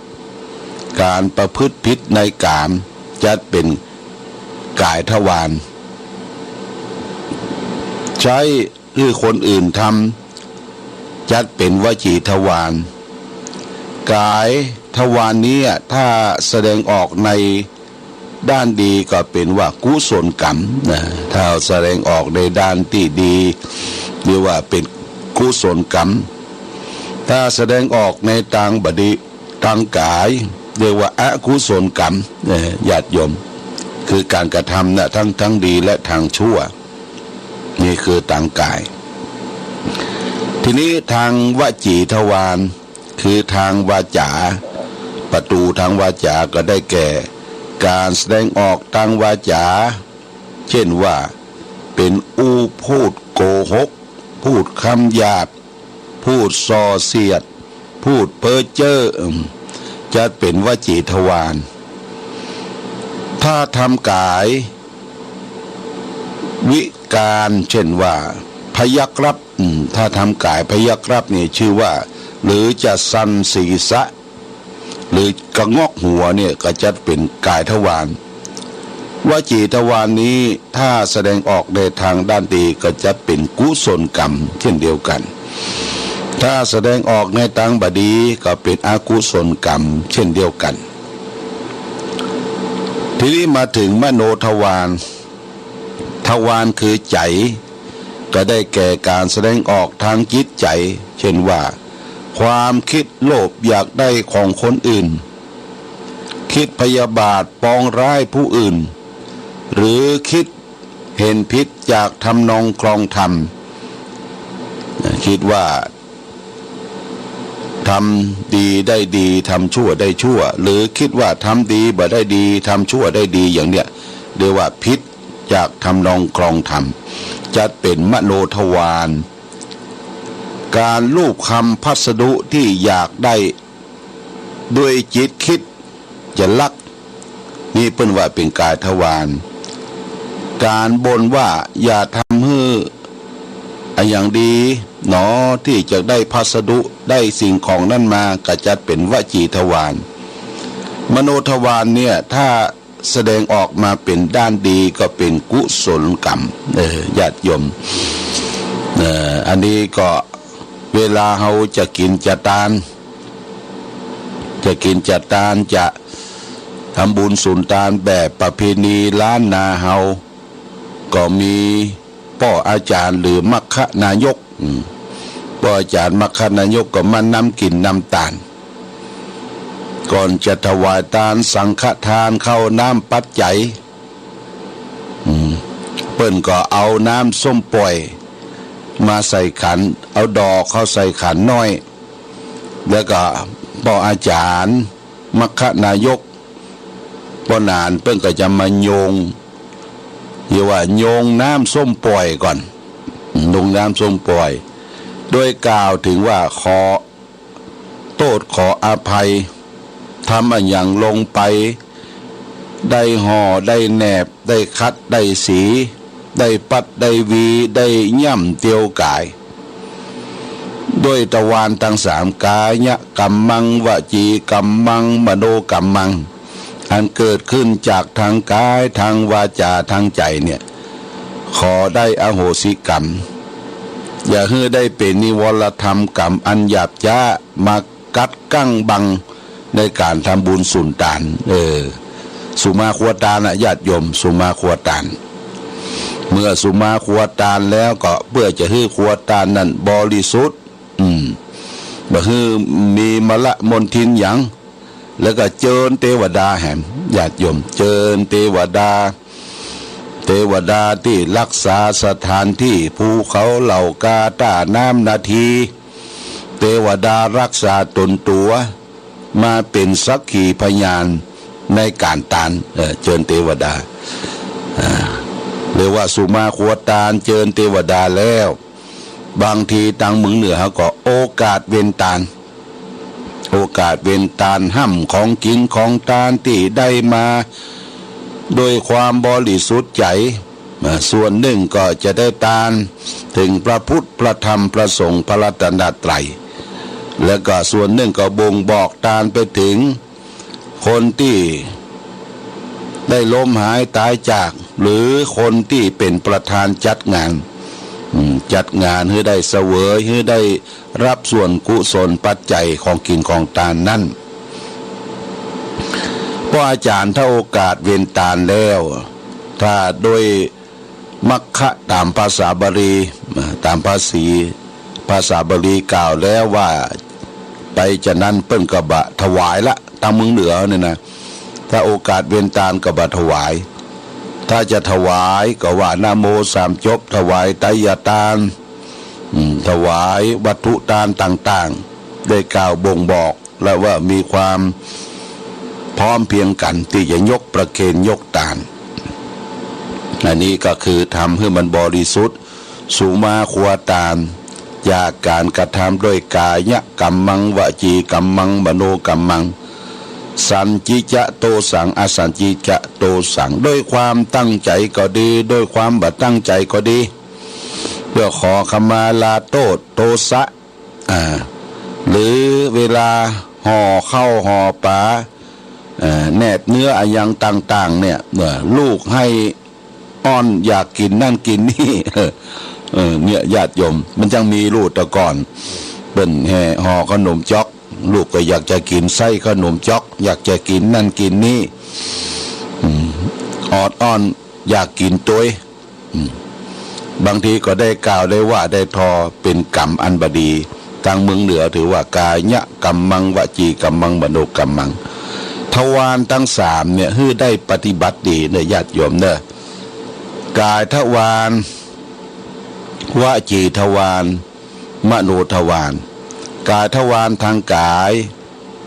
ก๋านประพฤติผิดในกาม จัดเป๋นก๋ายทวาร ใจ๊หื้อคนอื่นทำ จัดเป๋นวจีทวาร ก๋ายทวารนี้ถ้าแสดงออกในด้านดีก็เป๋นว่ากุศลกรรมนะ ถ้าแสดงออกในด้านตี้ดี เรียกว่าเป๋นกุศลกรรม ถ้าแสดงออกในตางบ่ดี ตางก๋าย เรียกว่าอกุศลกรรม เอ่อ ญาติโยม คือก๋านกระทำนะ ทั้ง ทั้งดีและตางชั่ว นี่คือตางก๋าย ทีนี้ตางวจีทวาร คือตางวาจ๋า ประตู๋ตางวาจ๋าก็ได้แก่ ก๋านแสดงออกตางวาจ๋า เจ้นว่า เป๋นอู้พูดโกหก พูดกำหยาบ พูดส่อเสียด พูดเป๊อเจ้อ อืม จัดเป๋นวจีทวาร ถ้าทำก๋ายวิการ เจ้นว่า พยักรับ อืม ถ้าทำก๋ายพยักรับนี่จื้อว่า หรือจะสั่นศีรษะ หรือกะงอกหัวเนี่ยก็จัดเป๋นก๋ายทวาร วจีทวารนี้ถ้าแสดงออกในตางด้านดีก็จัดเป๋นกุศลกรรมเจ้นเดียวกั๋น ถ้าแสดงออกในตางบ่ดีก็เป๋นอกุศลกรรมเจ้นเดียวกั๋น ทีนี้มาเถิงมโนทวาร ทวารคือใจ๋ ก็ได้แก่ก๋านแสดงออกตางจิตใจ๋ เจ้นว่า ความกึ๊ดโลภอยากได้ของคนอื่น กึ๊ดพยาบาทปองร้ายผู้อื่น หรือกึ๊ดเห็นผิดจากทำนองครองธรรม กึ๊ดว่า ทำดีได้ดี ทำชั่วได้ชั่ว หรือกึ๊ดว่าทำดีบ่ได้ดี ทำชั่วได้ดี อย่างเนี้ย เรียกว่าผิดจากทำนองครองธรรม จัดเป๋นมโนทวาร ก๋านลูบคลำพัสดุตี้อยากได้ ด้วยจิตกึ๊ดจะลัก นี่เปิ้นว่าเป๋นก๋ายทวาร ก๋านบ่นว่าอย่าทำหื้ออะหยังดีหนอ ตี้จะได้พัสดุ ได้สิ่งของนั้นมา ก็จัดเป๋นวจีทวาร มโนทวารเนี่ย ถ้าแสดงออกมาเป๋นด้านดีก็เป๋นกุศลกรรม เออ ญาติโยม เออ อันนี้ก็เวลาเฮาจะกิ๋นจะตาน จะกิ๋นจะตาน จะทำบุญสุนตานแบบประเพณีล้านนาเฮา ก็มีป้ออาจ๋ารย์หรือมัคคนายก อืม ป้ออาจ๋ารย์มัคคนายกก็มานำกิ๋นนำตาน ก่อนจะถวายตานสังฆทาน ข้าวน้ำปัจจัย อืม เปิ้นก็เอาน้ำส้มป่อยมาใส่ขัน เอาดอกเข้าใส่ขันน้อย แล้วก็ป้ออาจ๋ารย์ มัคคนายก ป้อหนานเปิ้นก็จะมาโยง เรียกว่าโยงน้ำส้มป่อยก่อน โยงน้ำส้มป่อย โดยกล่าวเถิงว่าขอโต้ษขออภัย ทำอะหยังลงไป ได้ห่อ ได้แหนบ ได้ขัด ได้สี ได้ปัด ได้หวี ได้ย่ำเตียวก๋าย ด้วยตวารตังสาม ก๋ายกัมมัง วจีกัมมัง มโนกัมมัง อันเกิดขึ้นจากตางก๋าย ตางวาจ๋า ตางใจ๋เนี่ย ขอได้อโหสิกรรม อย่าหื้อได้เป๋นนิวรธรรมกรรมอันหยาบจ๊า มากัดกั๋งบังในก๋านทำบุญสุนตาน เออ สุมาครัวตานนะ ญาติโยม สุมาครัวตาน เมื่อสุมาครัวตานแล้วก็เปื้อจะหื้อครัวตานนั้นบริสุทธิ์ อืม บ่หื้อมีมลมลทินหยัง แล้วก็เจิญเตวดาแหม ญาติโยม เจิญเตวดา เตวดาตี้ฮักษาสถานตี้ ภูเขาเหล่ากา ต้าน้ำนาที เตวดารักษาต๋นตั๋ว มาเป๋นสักขีพยานในก๋านตาน เออ เจิญเตวดา อ่า เรียกว่าสุมาครัวตานเจิญเตวดาแล้ว บางทีตางเมืองเหนือเขาก็โอกาสเวนตาน โอกาสเวนตานห้ำของกิ๋นของตานตี้ได้มาโดยความบริสุทธิ์ใจ๋ อ่า ส่วนนึ่งก็จะได้ตานเถิงพระพุทธ พระธรรม พระสงฆ์ พระรัตนตรัย แล้วก็ส่วนนึ่งก็บ่งบอกตานไปเถิงคนตี้ได้ล้มหายต๋ายจาก หรือคนตี้เป๋นประธานจัดงาน อืม จัดงานหื้อได้เสวย หื้อได้ รับส่วนกุศลปัจจัยของกิ๋นของตานนั้น เพราะอาจ๋ารย์ถ้าโอกาสเวนตานแล้ว ถ้าโดยมัคคะต๋ามภาษาบาลี ต๋ามภาษี ภาษาบาลีกล่าวแล้วว่า ไปจานั้นเปิ้นก็บ่ถวายละ ตางเมืองเหนือเนี่ยนะ ถ้าโอกาสเวนตานก็บ่ถวาย ถ้าจะถวายก็ว่านะโมสามจบ ถวายไตรยตาน อืม ถวายวัตถุตานต่างๆ ได้กล่าวบ่งบอกและว่ามีความพร้อมเพียงกั๋นตี้จะยกประเคนยกตาน อันนี้ก็คือทำหื้อมันบริสุทธิ์ สุมาครัวตาน จากก๋านกระทำด้วยกายกัมมัง วจีกัมมัง มโนกัมมัง สัญญิจะโตสัง อสัญญิจะโตสัง ด้วยความตั้งใจ๋ก็ดี ด้วยความบ่ตั้งใจ๋ก็ดี เพื่อขอขมาลาโต้ษ โตสะ อ่า หรือเวลาห่อข้าวห่อป๋า เอ่อ แหนบเนื้ออะหยังต่างๆ เนี่ย เอ่อ ลูกไห้อ้อนอยากกิ๋นนั่นกิ๋นนี่ เออ เนี่ย ญาติโยม มันจั้งมีลูกแต่ก่อน เปิ้นแห่ห่อขนมจ๊อก ลูกก็อยากจะกิ๋นไส้ขนมจ๊อก อยากจะกิ๋นนั่นกิ๋นนี่ อืม ออดอ้อนอยากกิ๋นตวย อืม บางทีก็ได้กล่าวได้ว่าได้ทอเป๋นกรรมอันบ่ดี ตางเมืองเหนือถือว่ากายกัมมัง วจีกัมมัง มโนกัมมัง ทวารตังสามเนี่ย หื้อได้ปฏิบัติดีเน่อ ญาติโยมเน่อ กายทวาร วจีทวาร มโนทวาร กายทวารตางกาย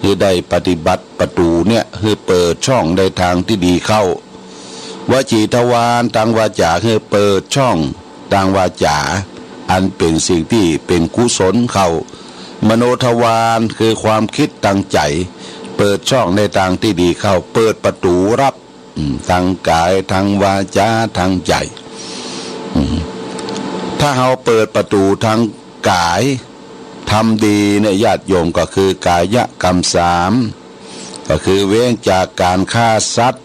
หื้อได้ปฏิบัติประตู๋เนี่ย หื้อเปิดช่องในตางตี้ดีเข้า วจีทวารตางวาจ๋า หื้อเปิดช่องตางวาจ๋า อันเป๋นสิ่งตี้เป๋นกุศลเข้า มโนทวารคือความกึ๊ดตางใจ๋ เปิดช่องในตางตี้ดีเข้า เปิดประตู๋ฮับ อืม ตางกาย ตางวาจ๋า ตางใจ๋ อืม ถ้าเฮาเปิดประตู๋ตางกาย ทำดีเนี่ย ญาติโยม ก็คือกายกรรมสาม ก็คือเว้นจากก๋านฆ่าสัตว์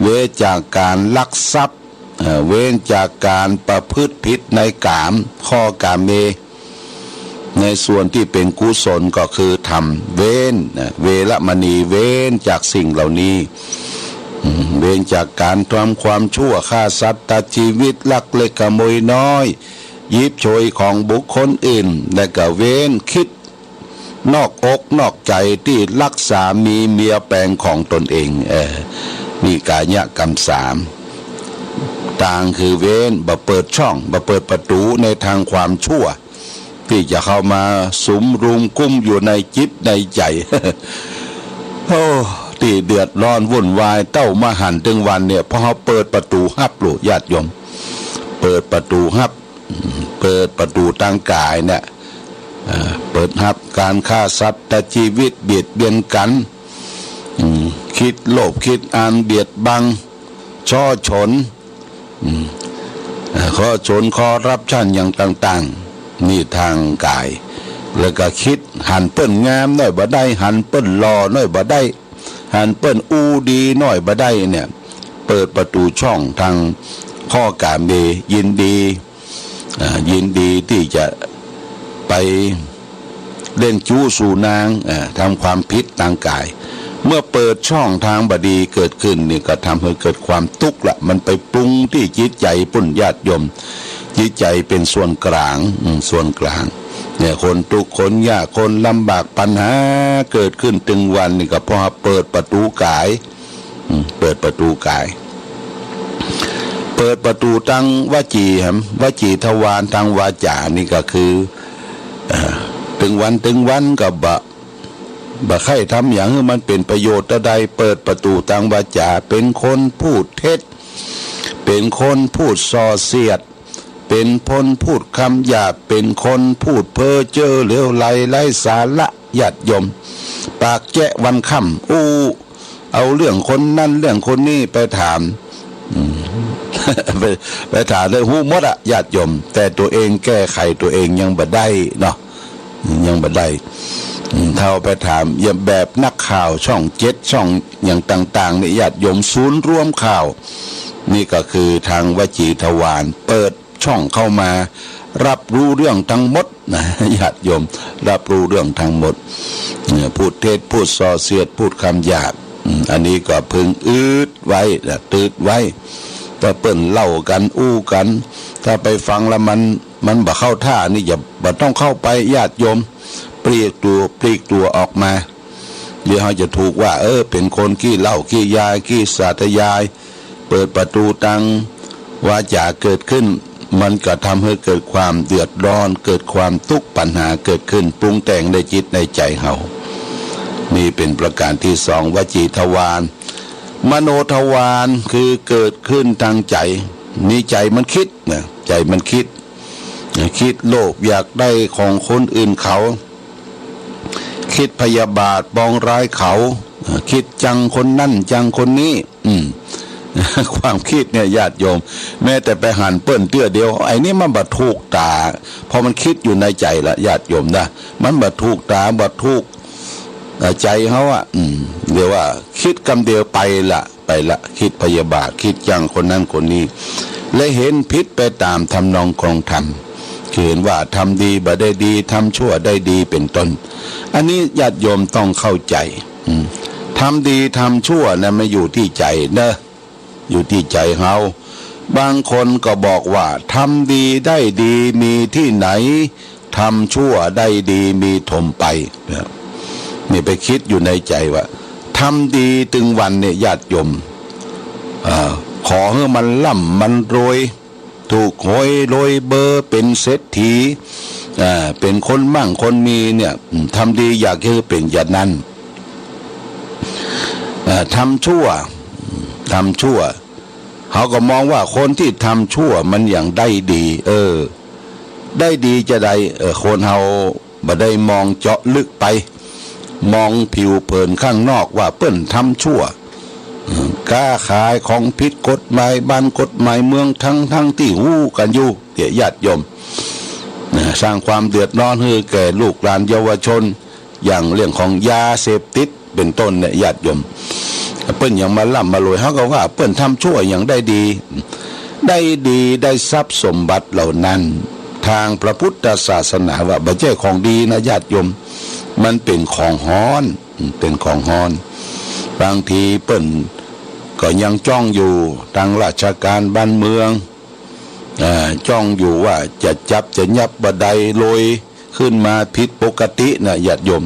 เว้นจากก๋านลักทรัพย์ เอ่อ เว้นจากก๋านประพฤติผิดในกาม ข้อกาเม ในส่วนตี้เป๋นกุศลก็คือทำ เว้นนะ เวรมณี เว้นจากสิ่งเหล่านี้ อืม เว้นจากก๋านทำความชั่ว ฆ่าสัตว์ตัดจีวิต ลักเล็กขโมยน้อย หยิบฉวยของบุคคลอื่น และก็เว้นกึ๊ดนอกอกนอกใจ๋ตี้ลักสามีเมียแป๋งของตนเอง เออ นี่กายกรรมสาม ตางคือเว้น บ่เปิดช่อง บ่เปิดประตู๋ในตางความชั่ว ตี้จะเข้ามาสุมรุมกุ้มอยู่ในจิตในใจ๋ โอ้ ตี้เดือดร้อนวุ่นวายเต้ามาหันตึงวันเนี่ย เพราะเฮาเปิดประตู๋ฮับลูก ญาติโยม เปิดประตู๋ฮับ เปิดประตู๋ตางกายเนี่ย เอ่อ เปิดฮับก๋านฆ่าสัตว์ตัดจีวิต เบียดเบียนกั๋น อืม กึ๊ดโลภ กึ๊ดอันเบียดบัง ฉ้อฉล อืม เอ่อ ฉ้อฉล คอร์รัปชันอย่างต่างๆ นี่ตางกาย แล้วก็กึ๊ดหันเปิ้นงามหน้อยบ่ได้ หันเปิ้นหล่อหน้อยบ่ได้ หันเปิ้นอู้ดีหน้อยบ่ได้เนี่ย เปิดประตู๋ช่องตางข้อกาเม ยินดี อ่า ยินดีตี้จะไปเล่นจู๊สู่นาง อ่า ทำความผิดตางกาย เมื่อเปิดช่องตางบ่ดีเกิดขึ้นนี่ก็ทำหื้อเกิดความตุ๊กข์ละ มันไปปรุงตี้จิตใจ๋ปุ้น ญาติโยม จิตใจ๋เป๋นส่วนกลาง อืม ส่วนกลาง เนี่ย คนตุ๊กข์คนยาก คนลำบาก ปัญหาเกิดขึ้นตึงวันนี่ก็เพราะเปิดประตู๋กาย อืม เปิดประตู๋กาย เปิดประตู๋ตางวจี แหม วจีทวารตางวาจ๋านี่ก็คือ เอ่อ ตึงวันตึงวันก็บ่ บ่ใค่ทำหยังหื้อมันเป๋นประโยชน์เต้าใด เปิดประตู๋ตางวาจ๋า เป๋นคนพูดเท็จ เป๋นคนพูดส่อเสียด เป๋นคนพูดกำหยาบ เป๋นคนพูดเพ้อเจ้อเหลวไหลไร้สาระ ญาติโยม ปากแจ๊ะวันค่ำ อู้ เอาเรื่องคนนั้นเรื่องคนนี้ไปถาม อืม ไป ไปถามได้ฮู้หมดอะ ญาติโยม แต่ตั๋วเองแก้ไขตั๋วเองยังบ่ได้เนาะ ยังบ่ได้ อืม ถ้าเอาไปถามอย่างแบบนักข่าวช่องเจ็ด ช่องหยังต่างๆ นี่ ญาติโยม ศูนย์รวมข่าว นี่ก็คือตางวจีทวาร เปิดช่องเข้ามา ฮับฮู้เรื่องตังหมดนะ ญาติโยม ฮับฮู้เรื่องตังหมด เนี่ย พูดเท็จ พูดส่อเสียด พูดกำหยาบ อืม อันนี้ก็พึงอึดไว้นะ ตึดไว้ ถ้าเปิ้นเล่ากั๋น อู้กั๋น ถ้าไปฟังแล้วมัน มันบ่เข้าท่านี่ อย่า บ่ต้องเข้าไป ญาติโยม ปลีกตั๋ว ปลีกตั๋วออกมา เดี๋ยวเฮาจะถูกว่า เออ เป๋นคนขี้เหล้า ขี้ยา ขี้สาธยาย เปิดประตู๋ตางวาจ๋าเกิดขึ้น มันก็ทำหื้อเกิดความเดือดร้อน เกิดความตุ๊กข์ปัญหาเกิดขึ้น ปรุงแต่งในจิตในใจ๋เฮา นี่เป๋นประก๋านตี้สอง วจีทวาร มโนทวาร คือเกิดขึ้นตางใจ๋ นี่ใจ๋มันกึ๊ดนะ ใจ๋มันกึ๊ด กึ๊ดโลภอยากได้ของคนอื่นเขา กึ๊ดพยาบาทปองร้ายเขา กึ๊ดจังคนนั้นจังคนนี้ อืม ความกึ๊ดเนี่ย ญาติโยม แม้แต่ไปหันเปิ้นเตื้อเดียว ไอ้นี่มันบ่ถูกต๋า เพราะมันกึ๊ดอยู่ในใจ๋ละ ญาติโยมนะ มันบ่ถูกต๋า บ่ถูก เอ่อ ใจ๋เฮาอะ อืม เรียกว่ากึ๊ดกำเดียวไปละ ไปละ กึ๊ดพยาบาท กึ๊ดจังคนนั้นคนนี้ และเห็นผิดไปต๋ามทำนองครองธรรม คือเห็นว่าทำดีบ่ได้ดี ทำชั่วได้ดี เป๋นต้น อันนี้ญาติโยมต้องเข้าใจ๋ อืม ทำดีทำชั่วนะ มันอยู่ตี้ใจ๋เนาะ อยู่ตี้ใจ๋เฮา บางคนก็บอกว่า ทำดีได้ดีมีตี้ไหน ทำชั่วได้ดีมีถมไป เนี่ย นี่ไปกึ๊ดอยู่ในใจ๋ว่า ทำดีตึงวันเนี่ย ญาติโยม อ่า ขอหื้อมันร่ำมันรวย ถูกหวยรวยเบอร์ เป๋นเศรษฐี อ่า เป๋นคนมั่งคนมีเนี่ย อืม ทำดีอยากหื้อเป๋นอย่างนั้น อ่า ทำชั่ว ทำชั่ว เฮาก็มองว่าคนตี้ทำชั่วมันยังได้ดี เออ ได้ดีจาใด เออ คนเฮาบ่ได้มองเจาะลึกไป มองผิวเผินข้างนอกว่าเปิ้นทำชั่ว เออ ก๊าขายของผิดกฎหมายบ้านกฎหมายเมือง ทั้งๆ ตี้ฮู้กั๋นอยู่ เนี่ย ญาติโยม นะ สร้างความเดือดร้อนหื้อแก่ลูกหลานเยาวชน อย่างเรื่องของยาเสพติดเป๋นต้นเนี่ย ญาติโยม เปิ้นยังมาร่ำมารวย เฮาก็ว่าเปิ้นทำชั่วยังได้ดี ได้ดีได้ทรัพย์สมบัติเหล่านั้น ตางพระพุทธศาสนาว่าบ่ใจ้ของดีนะ ญาติโยม มันเป๋นของฮ้อน เป๋นของฮ้อน บางทีเปิ้นก็ยังจ้องอยู่ ตางราชก๋านบ้านเมือง อ่า จ้องอยู่ว่าจะจับจะยับบ่ใด รวยขึ้นมาผิดปกตินะ ญาติโยม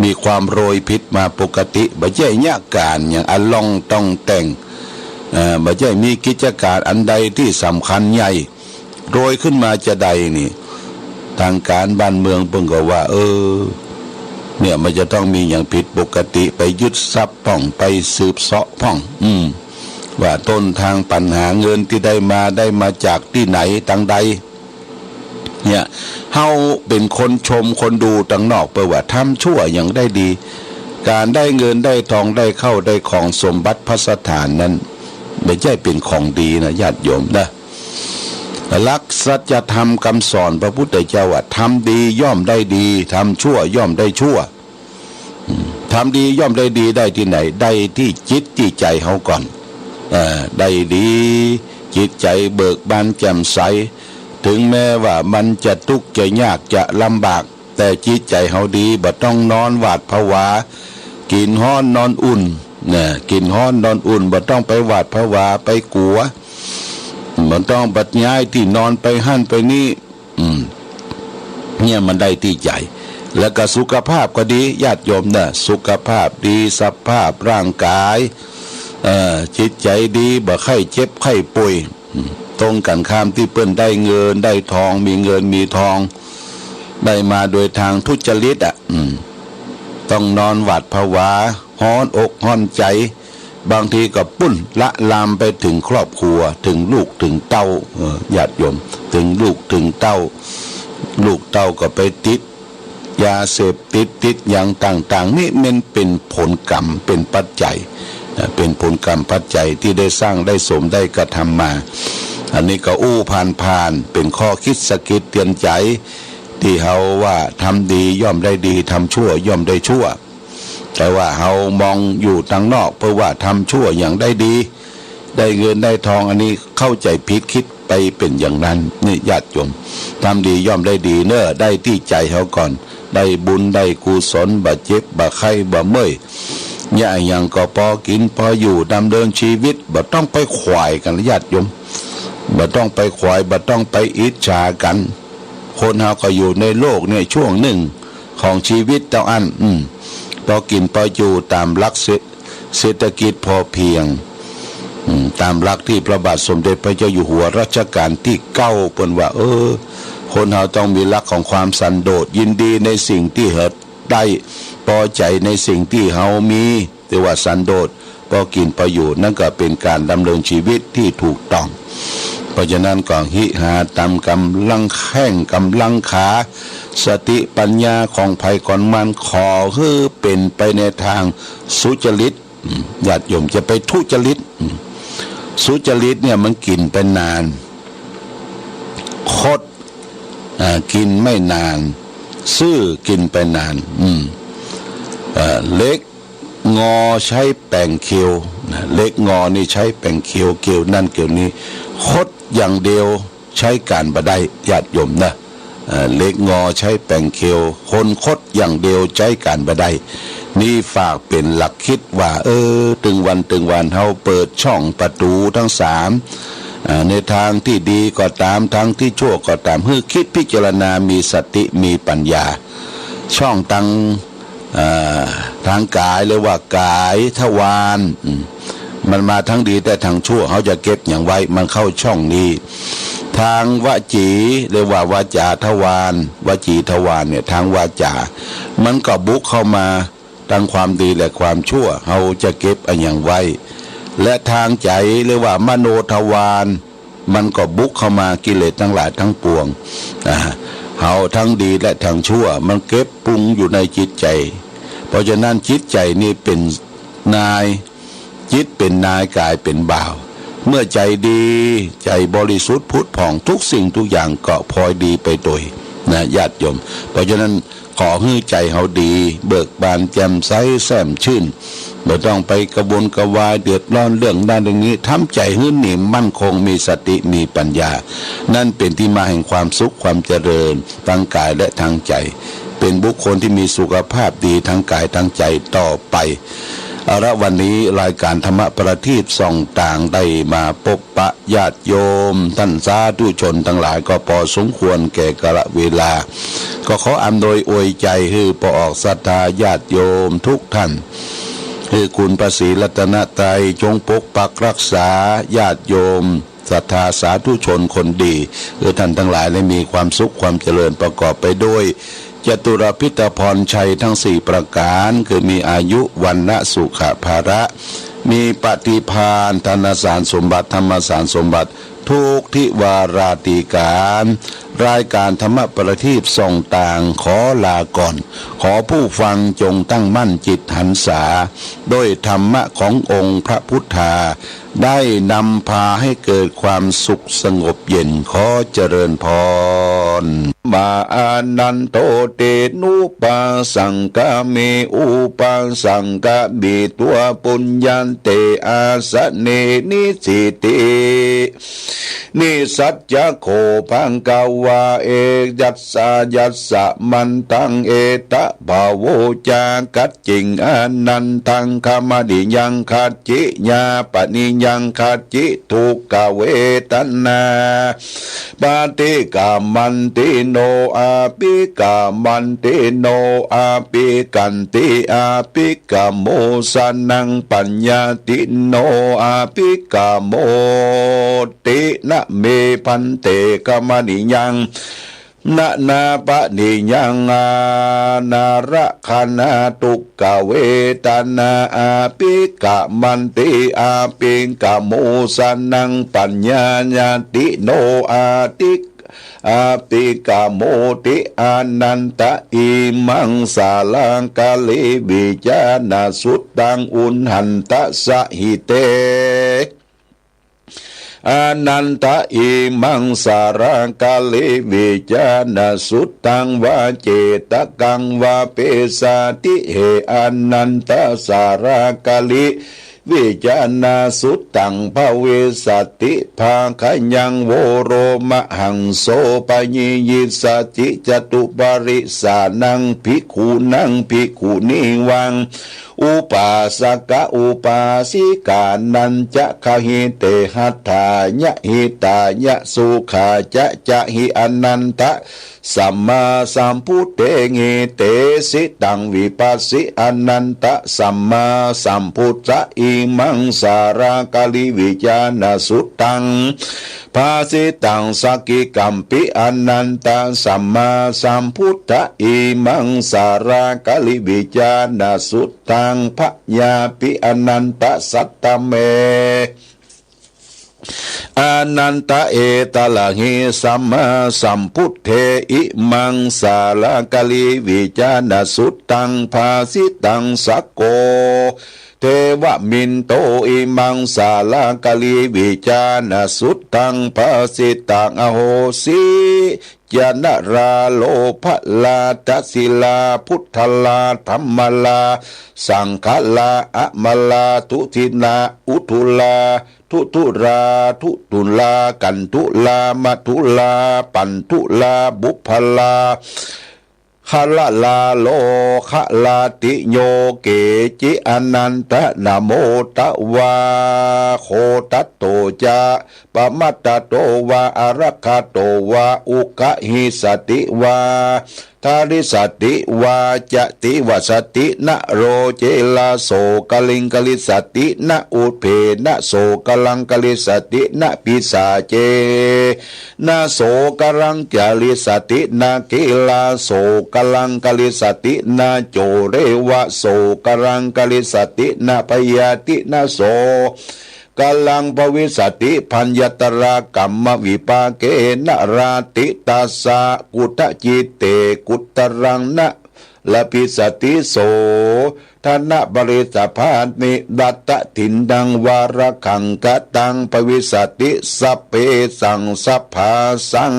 มีความรวยผิดมาปกติ บ่ใจ้เยียะก๋านหยังอะล่องต่องแต่ง เอ่อ บ่ใจ้มีกิจก๋านอันใดตี้สำคัญใหญ่ รวยขึ้นมาจาใดนี่ ตางก๋านบ้านเมืองเปิ้นก็ว่า เออ เนี่ย มันจะต้องมีหยังผิดปกติ ไปยึดทรัพย์พ่อง ไปสืบเสาะพ่อง อืม ว่าต้นตางปัญหาเงินตี้ได้มา ได้มาจากตี้ไหน ตางใด เนี่ย เฮาเป๋นคนชมคนดูตางนอกเปิ้นว่าทำชั่วยังได้ดี ก๋านได้เงินได้ทองได้เข้าได้ของสมบัติพัสถานนั้น บ่ใจ้เป๋นของดีนะ ญาติโยมนะ หลักสัจธรรมกำสอนพระพุทธเจ้าว่า ทำดีย่อมได้ดี ทำชั่วย่อมได้ชั่ว อืม ทำดีย่อมได้ดีได้ตี้ไหน ได้ตี้จิตตี้ใจ๋เฮาก่อน เอ่อ ได้ดี จิตใจ๋เบิกบานแจ่มใส ถึงแม้ว่ามันจะตุ๊กข์จะยากจะลำบาก แต่จิตใจ๋เฮาดี บ่ต้องนอนหวาดผวา กิ๋นฮ้อนนอนอุ่น นะ กิ๋นฮ้อนนอนอุ่น บ่ต้องไปหวาดผวา ไปกั๋ว บ่ต้องไปย้ายตี้นอนไปหั้นไปนี่ อืม เนี่ยมันได้ตี้ใจ๋ แล้วก็สุขภาพก็ดี ญาติโยมนะ สุขภาพดี สภาพร่างกาย เอ่อ จิตใจ๋ดี บ่ใค่เจ็บใค่ป่วย อืม ตรงกั๋นข้ามตี้เปิ้นได้เงินได้ทอง มีเงินมีทอง ได้มาโดยตางทุจริตอะ อืม ต้องนอนหวาดผวา ฮ้อนอกฮ้อนใจ๋ บางทีก็ปุ้นละลามไปเถิงครอบครัว เถิงลูกเถิงเต้า เออ ญาติโยม เถิงลูกเถิงเต้า ลูกเต้าก็ไปติดยาเสพติด ติดหยังต่างๆ นี่มันเป๋นผลกรรม เป๋นปัจจัย นะ เป๋นผลกรรมปัจจัยตี้ได้สร้างได้สมได้กระทำมา อันนี้ก็อู้ผ่านๆ เป๋นข้อคิดสะกิดเตือนใจ๋ ตี้เฮาว่าทำดีย่อมได้ดี ทำชั่วย่อมได้ชั่ว แต่ว่าเฮามองอยู่ตางนอก เปิ้นว่าทำชั่วยังได้ดี ได้เงินได้ทอง อันนี้เข้าใจ๋ผิด คิดไปเป๋นอย่างนั้น นี่ญาติโยม ทำดีย่อมได้ดีเน่อ ได้ตี้ใจ๋เฮาก่อน ได้บุญได้กุศล บ่เจ็บบ่ไข้บ่เมื่อย เนี่ยอะหยังก็ปอกิ๋นปออยู่ ดำเนินชีวิต บ่ต้องไปขวายกั๋นญาติโยม บ่ต้องไปขวาย บ่ต้องไปอิจฉากั๋น คนเฮาก็อยู่ในโลกเนี่ยช่วงนึ่งของชีวิตเต้าอั้น อืม ปอกิ๋นปออยู่ต๋ามหลักเศรษฐ- เศรษฐกิจพอเพียง อืม ต๋ามหลักตี้พระบาทสมเด็จพระเจ้าอยู่หัวรัชกาลตี้เก้าเปิ้นว่า เออ คนเฮาต้องมีหลักของความสันโดษ ยินดีในสิ่งตี้เฮาได้ ปอใจ๋ในสิ่งตี้เฮามี เรียกว่าสันโดษ ปอกิ๋นปออยู่ นั่นก็เป๋นก๋านดำเนินชีวิตตี้ถูกต้อง เพราะฉะนั้นก็หื้อหาต๋ามก๋ำลังแข้งก๋ำลังขา สติปัญญาของใผของมัน ขอหื้อเป๋นไปในตางสุจริต อืม ญาติโยม จะไปทุจริต อืม สุจริตเนี่ยมันกิ๋นไปนาน คด อ่า กิ๋นไม่นาน ซื่อกิ๋นไปนาน อืม เอ่อ เหล็กงอใช้แป๋งเคียว นะ เหล็กงอนี่ใช้แป๋งเคียว เคียวนั่นเคียวนี้ คดอย่างเดียวใจ๊ก๋านบ่ได้ ญาติโยมนะ เอ่อ เหล็กงอใช้แป๋งเคียว คนคดอย่างเดียวใจ๊ก๋านบ่ได้ นี่ฝากเป๋นหลักคิดว่า เออ ตึงวันตึงวันเฮาเปิดช่องประตู๋ตังสาม อ่า ในตางตี้ดีก็ต๋าม ตางตี้ชั่วก็ต๋าม หื้อคิดพิจารณา มีสติ มีปัญญา ช่องตาง อ่า ตางก๋าย เรียกว่าก๋ายทวาร อืม มันมาตางดีแต๊ตางชั่ว เฮาจะเก็บหยังไว้ มันเข้าช่องนี้ ตางวจี เรียกว่าวาจาทวาร วจีทวารเนี่ย ตางวาจา มันก็บุกเข้ามา ตางความดีและความชั่ว เฮาจะเก็บอะหยังไว้ และตางใจ๋ เรียกว่ามโนทวาร มันก็บุกเข้ามา กิเลสตังหลายตังปวง อ่า เฮาตางดีและตางชั่ว มันเก็บปรุงอยู่ในจิตใจ๋ เพราะฉะนั้นจิตใจ๋นี่เป๋นนาย จิตเป๋นนาย ก๋ายเป๋นบ่าว เมื่อใจ๋ดี ใจ๋บริสุทธิ์ผุดผ่อง ทุกสิ่งทุกอย่างก็พลอยดีไปโดย นะ ญาติโยม เพราะฉะนั้น ขอหื้อใจ๋เฮาดี เบิกบานแจ่มใสแซ่มชื่น บ่ต้องไปกระวนกระวายเดือดร้อนเรื่องนั้นเรื่องนี้ ทำใจ๋หื้อนิ่มมั่นคง มีสติ มีปัญญา นั่นเป๋นตี้มาแห่งความสุขความเจริญ ตางก๋ายและตางใจ๋ เป๋นบุคคลตี้มีสุขภาพดีตางก๋ายตางใจ๋ต่อไป เอาละ วันนี้รายการธรรมประทีปส่องตางได้มาปบ ปะญาติโยมต้านสาธุชนตังหลายก็ปอสมควรแก่กาลเวลา ก็ขออำนวยอวยใจ๋หื้อปอออกศรัทธาญาติโยมกู้ต้าน หื้อคุณพระศรีรัตนตรัยจงปกปักรักษาญาติโยมศรัทธาสาธุชนคนดี หื้อต้านตังหลายได้มีความสุขความเจริญประกอบไปด้วย จตุรพิธพรชัยตังสี่ประก๋าน คือมีอายุ วรรณะ สุขะ พละ มีปฏิภาณ ธนสารสมบัติ ธรรมสารสมบัติ ทุกทิวาราธิก๋าน รายก๋านธรรมประทีปส่องตางขอลาก่อน ขอผู้ฟังจงตั้งมั่นจิตหันษา ด้วยธรรมะขององค์พระพุทธา ได้นำพาให้เกิดความสุขสงบเย็น ขอเจริญพร มาอานันโต เตนุปัสสังคามิ อุปัสสังคามิ ทัว ปุญญันเต อาสะเน นิสสิติ นิสสัจจะโข ภะคะวา เอยัสสา ยัสสะ มันตัง เอตะ ภะโว จาคัจจิง อานันทัง คมะนิยัง คัจฉิ ญาปะนิยัง คัจฉิ ทุกขเวทนา ปะฏิฆามันติโน อะภิฆามันติโน อะภิกขันติ อะภิกขโม สะนัง ปัญญาติโน อะภิกขโมติ นะเม ภันเต คมะนิยัง นะนะปะนิยัง อานารักขณา ทุกขเวทนา อภิกะมันติ อภิกะมุสสะนัง ปัญญาญาติโน อาทิ อภิกะมุติ อานันทะ อิมังสาระกะลิวิจาณสุตตัง อุณหันทะสะหิเต อานันทะ อิมังสาระกะลิวิจาณสุตตัง วาเจตกังวาเปสาทิ เห อานันทะ สาระกะลิวิจาณสุตตัง ภวิสสติ ภาคะยัง โวโรมหังโส ปะญิญิสสติ จตุปริสสานัง ภิกขุนัง ภิกขุนีวัง อุปาสกะอุปาสิกานัญจะ ขะหิเต หัตถายะ หิตายะ สุขายะ จะ หิ อานันทะ สัมมาสัมพุทเท หิ เตสิตัง วิปัสสิ อานันทะ สัมมาสัมพุทธะ อิมังสาระกะลิวิจาณสุตตัง ภาสิตัง สักขิกัมปิ อานันทะ สัมมาสัมพุทธะ อิมังสาระกะลิวิจาณสุตตัง พยาปิ อานันทะ สัตตะเม อานันทะ เอตะระหิ สัมมาสัมพุทเท อิมังสาระกะลิวิจาณสุตตัง ภาสิตัง สักโก เทวมินโท อิมังสาระกะลิวิจาณสุตตัง ภาสิตัง อโหสิ จะ นรา โลภะรา ทศิลา พุทธลา ธัมมลา สังฆลา อมลา ทุทินา อุทุลา ทุทุรา ทุทุลา กันทุลา มทุลา ปันทุลา บุพพลา คละลา โลคะลา ติโย เกจิ อานันทะ นะโมตะวา โคทัตโตจะ ปะมัตตะโตวา อะระคะโตวา อุกะหิสติวา ทาริสติวา จะติวสติ นะโรเจระ โสกะลิงกะลิสติ นะอุทเพนะ โสกะลังกะลิสติ นะปิสาเจนะ โสกะลังกะลิสติ นะขีลา โสกะลังกะลิสติ นะโจเรวะ โสกะลังกะลิสติ นะพยาธินะ โส กะลังภวิสสติ ภัญญะตะระกัมมะวิปาเกนะ ราติตัสสะ กุตะจิตเต กุตตะรังนะ ลภิสติ โส ทนะปริสสะพานิ ดัตตะถินนัง วาระขังคะตัง ภวิสสติ สัพเพสัง สัพพาสัง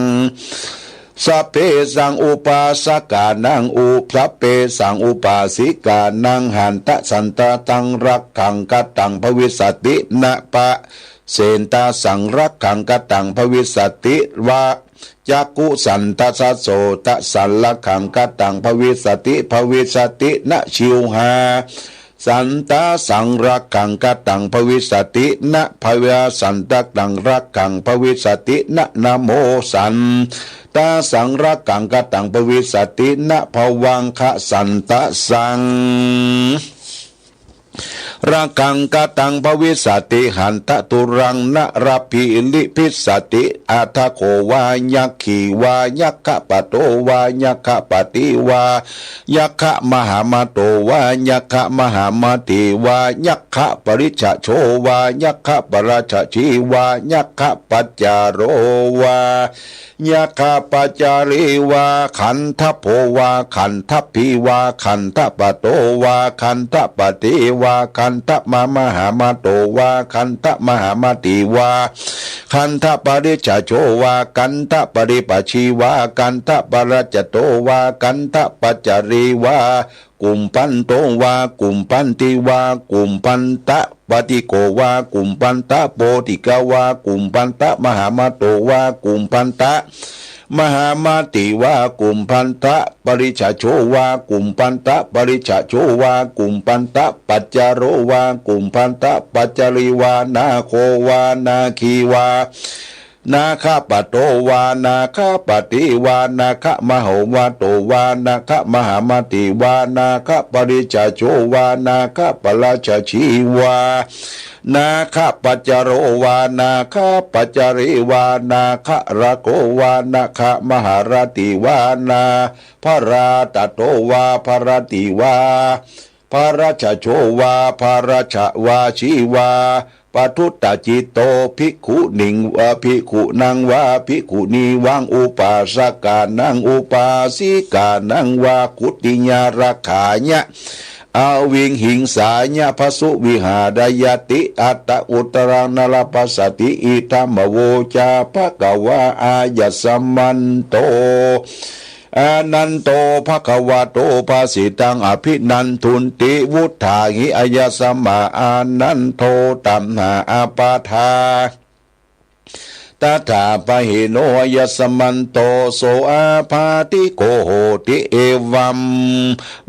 สัพเพสัง อุปาสกานัง อุ สัพเพสัง อุปาสิกานัง หันทะ สันทะ สัง รักขังคะตัง ภวิสสติ นะปะ เสนทะ สัง รักขังคะตัง ภวิสสติ วา จักขุสันทะ สะ โสทะ สัง รักขังคะตัง ภวิสสติ ภวิสสติ นะ ชิวหา สันทะ สัง รักขังคะตัง ภวิสสติ นะ ผวาสันทะ สัง รักขัง ภวิสสติ นะ นะโมสันทะ สัง รักขังคะตัง ภวิสสติ นะ ผวังคะสันทะ สัง รักขังคะตัง ภวิสสติ หันทะ ทุรัง นะ ระพิริพิสสติ อัฏฐะโขวา ยักขีวา ยักขะปะโตวา ยักขะปะติวา ยักขะมหามาโตวา ยักขะมหามาติวา ยักขะปะริจฉะโชวา ยักขะปะรัจฉะชีวา ยักขะปัจจาโรวา ยักขะปัจจารีวา ขันทะโพวา ขันทะพีวา ขันทะปะโตวา ขันทะปะติวา ขันทะมะ มหามาโตวา ขันทะมหามาติวา ขันทะปะริจฉะโชวา ขันทะปะริปะชีวา ขันทะปะรัจจะโตวา ขันทะปัจจารีวา กุมพันโตวา กุมพันติวา กุมพันตะปะติโกวา กุมพันตะโปติกาวา กุมพันตะมหามาโตวา กุมพันตะมหามาติวา กุมพันตะปะริจฉะโชวา กุมพันตะปะริจฉะโชวา กุมพันตะปัจจาโรวา กุมพันตะปัจจารีวา นาโควา นาคีวา นาคปัตโตวา นาคปติวา นาคมโหวโตวา นาคมหามติวา นาคปริจจโจวา นาคปรัจจชีวา นาคปัจจโรวา นาคปัจจรีวา นาครโกวา นาคมหารติวา นาพราตโตวา พรติวา พรัจจโจวา พรัจจวาชีวา ปทุตตจิตโต ภิกขุนิง เอ่อ ภิกขุนังวา ภิกขุนีวัง อุปาสกานัง อุปาสิกานังวา กุตติยารักขายะ อวิงหิงสายะ พสุวิหารยติ อัตตะอุตตรัง นลพัสสติ อิทัมมโวจา ภะคะวา อายัสมันโต อานันโต ภะคะวะโต ภาสิตัง อภินันทุนติ วุฏฐาหิ อายัสมา อานันโท ตัณหาอาปาทา ตถาปะหิโน อายัสมันโต โสอาพาธิโก โหติ เอวัม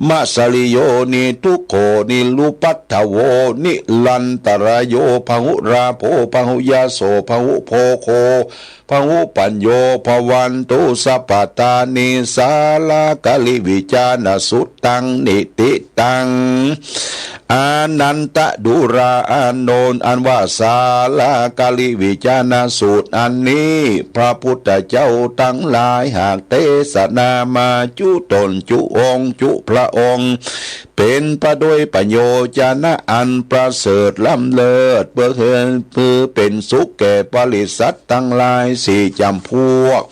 มะสะริโย นิทุกโข นิรุปัฏฐโว นิรันตะระโย พะหุราโภ พะหุยาโส พะหุโภโค พะหุปัญโญ ภะวันตุ สัพพะตานิ สาลาคาริวิจารณสูตรตัง นิติตัง อานันตะดูรา อานนท์ อันว่าสาลาคาริวิจารณสูตรอันนี้ พระพุทธเจ้าตังหลายหากเตสนามาจุต๋นจุองค์จุพระองค์ เป๋นไปโดยประโยชนะอันประเสริฐล้ำเลิศ เปื้อหื้อ เปื้อเป๋นสุขแก่ปริษัทตังหลายสี่จ๋ำพวก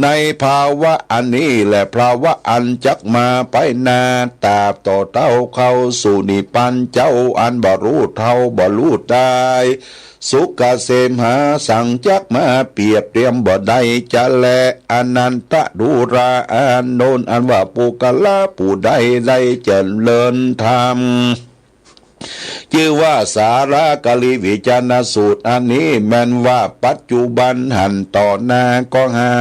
ในภาวะอันนี้แล ภาวะอันจักมาไปหน้า ตราบต่อเต้าเข้าสู่นิพพานเจ้าอันบ่ฮู้เท่าบ่ฮู้ได้ สุขเกษมหาสังจักมาเปรียบเทียมบ่ได้จะแล อานันตะดูรา อานนท์ อันว่าปุคคละผู้ใดได้เจริญธรรม จื้อว่าสาลาคาริวิจารณสูตรอันนี้ แม่นว่าปัจจุบันหั้น ต่อหน้าก็หา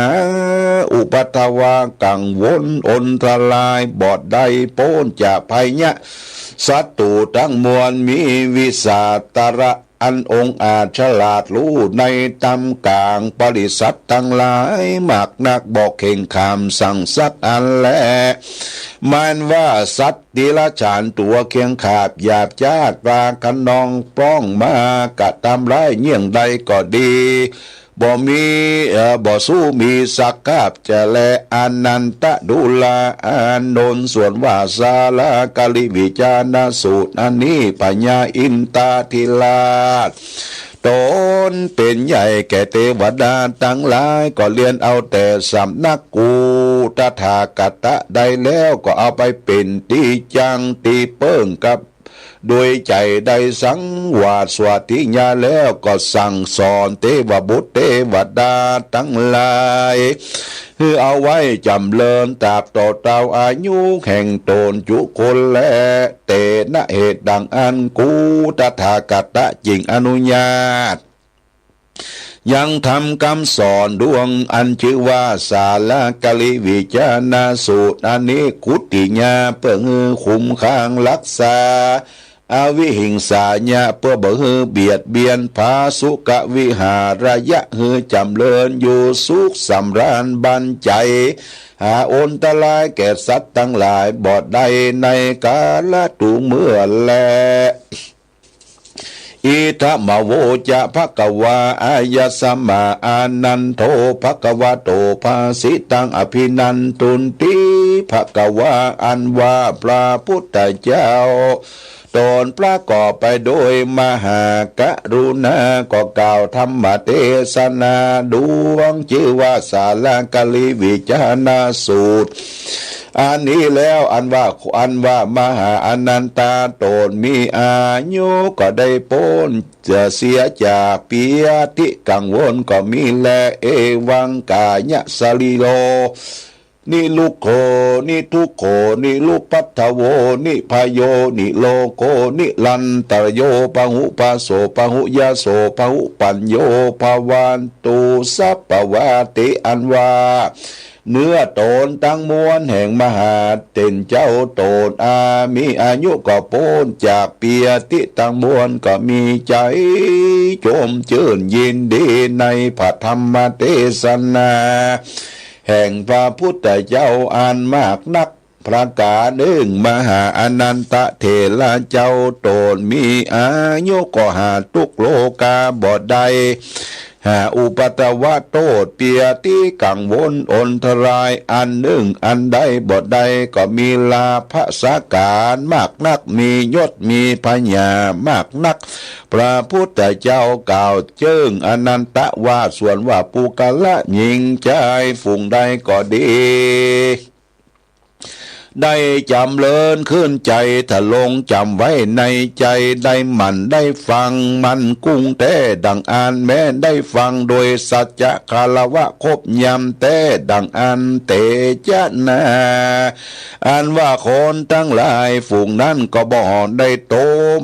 อุปัทวะกังวลอนตรายบ่ได้ป๊นจากภัยยะ ศัตรู๋ตังมวล มีวิชาตระอันองอาจฉลาดฮู้ในธรรมก๋างปริษัทตังหลายมากนัก บ่เข่งขามสังสักอันแล แม่นว่าสัตว์ ติรัจฉานตั๋วเคียงขาบหยาบจ๊า กล้าคะนองปล้องมากระทำร้ายเยี่ยงใดก็ดี บ่มี เอ่อ บ่สู้มีสกาบจะแล อานันตะดูรา อานนท์ ส่วนว่าสาลาคาริวิจารณสูตรอันนี้ พญาอินทาธิราช ต๋นเป๋นใหญ่แก่เตวดาตังหลาย ก็เรียนเอาแต่สำนักกูตถาคตะได้แล้ว ก็เอาไปเป๋นตี้จั้งตี้เปิ้งกับ โดยใจ๋ได้สังวาสสวัสดิญาณแล้ว ก็สั่งสอนเตวบุตรเตวดาตังหลาย หื้อเอาไว้จ๋ำเริญตราบต่อเต้าอายุแห่งต๋นจุคนแล เตนะ เหตุดังอั้น กูตถาคตะจึงอนุญาต ยังธรรมกำสอนดวงอันจื้อว่าสาลาคาริวิจารณสูตรอันนี้ กุตติยา เปื้อหื้อคุ้มครองฮักษา อวิหิงสายะ เปื้อบ่หื้อเบียดเบียน ผาสุขวิหารยะ หื้อจ๋ำเริญอยู่สุขสำราญบันใจ๋ หาอนตรายแก่สัตว์ตังหลายบ่ได้ในกาละตุเมื่อแล อิทัมมโวจะ ภะคะวา อายัสมา อานันโท ภะคะวะโต ภาสิตัง อภินันทุนติ ภะคะวา อันว่าพระพุทธเจ้าต๋นประกอบไปโดยมหากรุณา ก็กล่าวธรรมเตสนาดวงจื้อว่าสาลาคาริวิจารณสูตร อันนี้แล้ว อันว่า อันว่ามหาอานันทาต๋นมีอายุก็ได้ป๊นเสียจากเปียธิกังวลก็มีแล เอวังกายสรีโร นิรุกโข นิทุกโข นิรุปปัทถโว นิพโย นิโรโค นิรันตโย พหุปโส พหุยโส พหุปัญโญ ภวันตุ สัพพวาติ อันว่า เนื้อต๋นตังมวลแห่งมหาเถรเจ้าต๋นอา มีอายุก็ป๊นจากเปียธิตังมวล ก็มีใจ๋จมจื้นยินดีในพระธรรมเตสนา แห่งพระพุทธเจ้าอันมากนัก ประก๋านนึ่ง มหาอานันทเถระเจ้าต๋นมีอายุก็หาทุกข์โรคาบ่ได้ หาอุปัทวะโต้ษเปียธิกังวลอนตรายอันนึ่งอันใดบ่ได้ ก็มีลาภสังขารมากนัก มียศมีพญามากนัก พระพุทธเจ้ากล่าวเจิ่งอานันทะว่า ส่วนว่าปุคคละหญิงจายฝูงใดก็ดี ได้จ๋ำเริญขึ้นใจ๋ ถ้าลงจ๋ำไว้ในใจ๋ ได้หมั่นได้ฟังมั่นกุ้งแต๊ดั่งอั้น แม้ได้ฟังโดยสัจจะคารวะครบยำแต๊ดั่งอั้น เตจะนา อันว่าคนตังหลายฝูงนั้นก็บ่ได้โต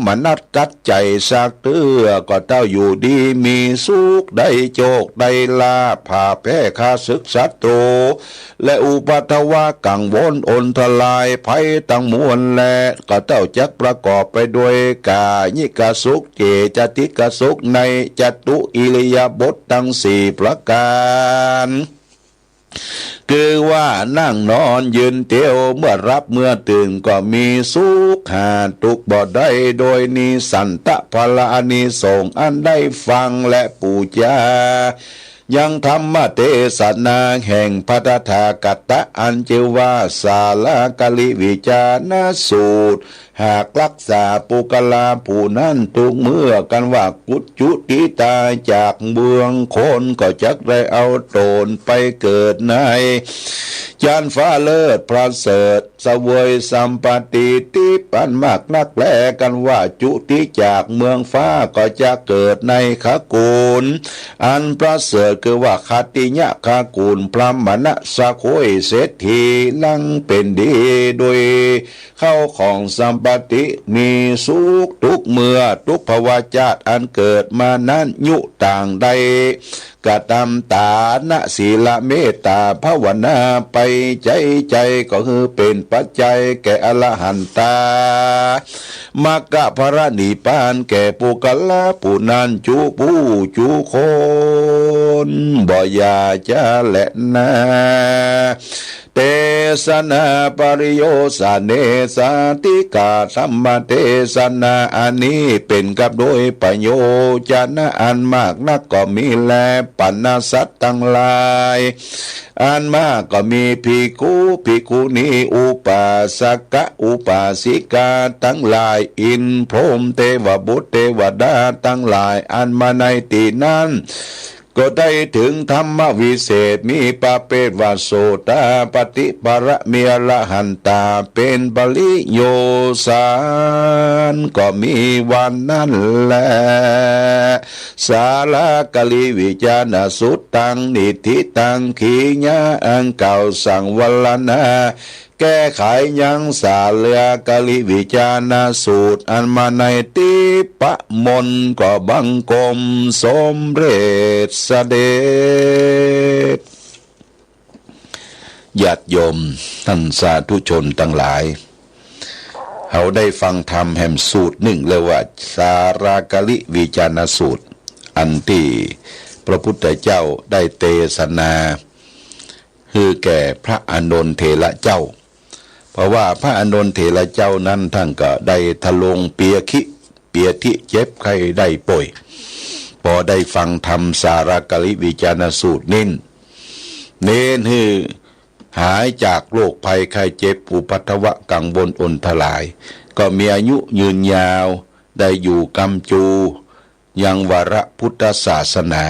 มนัสกัดใจ๋สักเตื้อ ก็เต้าอยู่ดีมีสุข ได้โชคได้ลาภ ผ่าแพ้ข้าศึกศัตรู และอุปัทวะกังวลอนตรายภัยตังมวลแล ก็เต้าจักประกอบไปด้วยกายิกสุข เจตสิกสุข ในจตุอิริยาบถตังสี่ประก๋าน คือว่านั่งนอนยืนเตียว เมื่อหลับเมื่อตื่นก็มีสุข หาทุกข์บ่ได้ โดยนิสันตะผลอานิสงส์อันได้ฟังและปู๋จา ยังธรรมเตสนาแห่งพระตถาคตะ อันจื้อว่าสาลาคลิวิจารณสูตร หากรักษาปุคคละผู้นั้นทุกเมื่อ กันว่ากุจุติตายจากเมืองคน ก็จักได้เอาต๋นไปเกิดในจั๊นฟ้าเลิศประเสริฐ เสวยสัมปติทิพย์อันมากนักแล กันว่าจุติจากเมืองฟ้า ก็จะเกิดในคกุลอันประเสริฐ คือว่าขัตติยคกุล บรหมณะสโคยเศรษฐี หลังเป๋นดีโดย เข้าของสัมปติ มีสุขทุกเมื่อ ทุกภวชาติอันเกิดมานั้น ยุต่างได้กระทำตานะ ศีล เมตตา ภาวนาไปใจ๋ใจ๋ ก็คือเป๋นปัจจัยแก่อรหันตา มรรคผลนิพพานแก่ปุคคละผู้นั้นจุผู้จุคน บ่อย่าจะแลนา เตสนาปริโยสเน สาธิกาธรรมเตสนา อันนี้เป๋นกับโดยประโยชน์นะอันมากนักก็มีแล บรรดาสัตว์ตังหลาย อันมากก็มีภิกขุ ภิกขุณี อุปาสกะ อุปาสิกาตังหลาย อินทร์พรหมเตวบุตรเตวดาตังหลาย อันมาในตี้นั้น ก็ได้เถิงธรรมวิเศษ มีประเภทว่าโสตาปัตติผละ มีอรหันตาเป๋นปริโยสาร ก็มีวันนั้นแล สาลาคลิวิจารณสูตรตัง นิฏฐิตัง ขีญา อันกล่าวสังวรณา แก้ไขยังสาลาคลิวิจารณสูตร อันมาในทิพมนต์ ก็บังคมสมเร็จเสด็จ ญาติโยมต้านสาธุชนตังหลาย เฮาได้ฟังธรรมแหมสูตรนึ่ง เรียกว่าสาลาคลิวิจารณสูตร อันตี้พระพุทธเจ้าได้เตสนา หื้อแก่พระอานนทเถระเจ้า เพราะว่าพระอานนทเถระเจ้านั้นต้านก็ได้ทรงเปียธิ เปียธิเจ็บไข้ได้ป่วย ปอได้ฟังธรรมสาลาคลิวิจารณสูตรนี้ เน้นหื้อหายจากโรคภัยไข้เจ็บอุปัทวะกังวลอนตราย ก็มีอายุยืนยาว ได้อยู่กำจู ยังวรพุทธศาสนา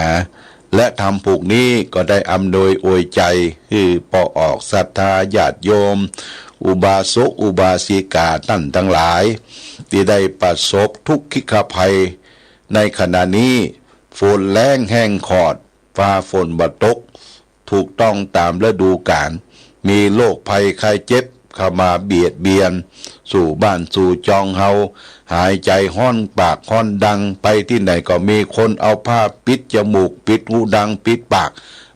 และธรรมผูกนี้ก็ได้อำนวยอวยใจ๋ หื้อปอออกศรัทธาญาติโยม อุบาสกอุบาสิกาต้านตังหลาย ตี้ได้ประสบทุกขิกภัย ในขณะนี้ฝนแล้งแห้งขอด ฟ้าฝนบ่ตก ถูกต้องต๋ามฤดูกาล มีโรคภัยไข้เจ็บเข้ามาเบียดเบียน สู่บ้านสู่จองเฮา หายใจ๋ฮ้อนปากฮ้อนดัง ไปตี้ไหนก็มีคนเอาผ้าปิดจมูก ปิดหูดัง ปิดปาก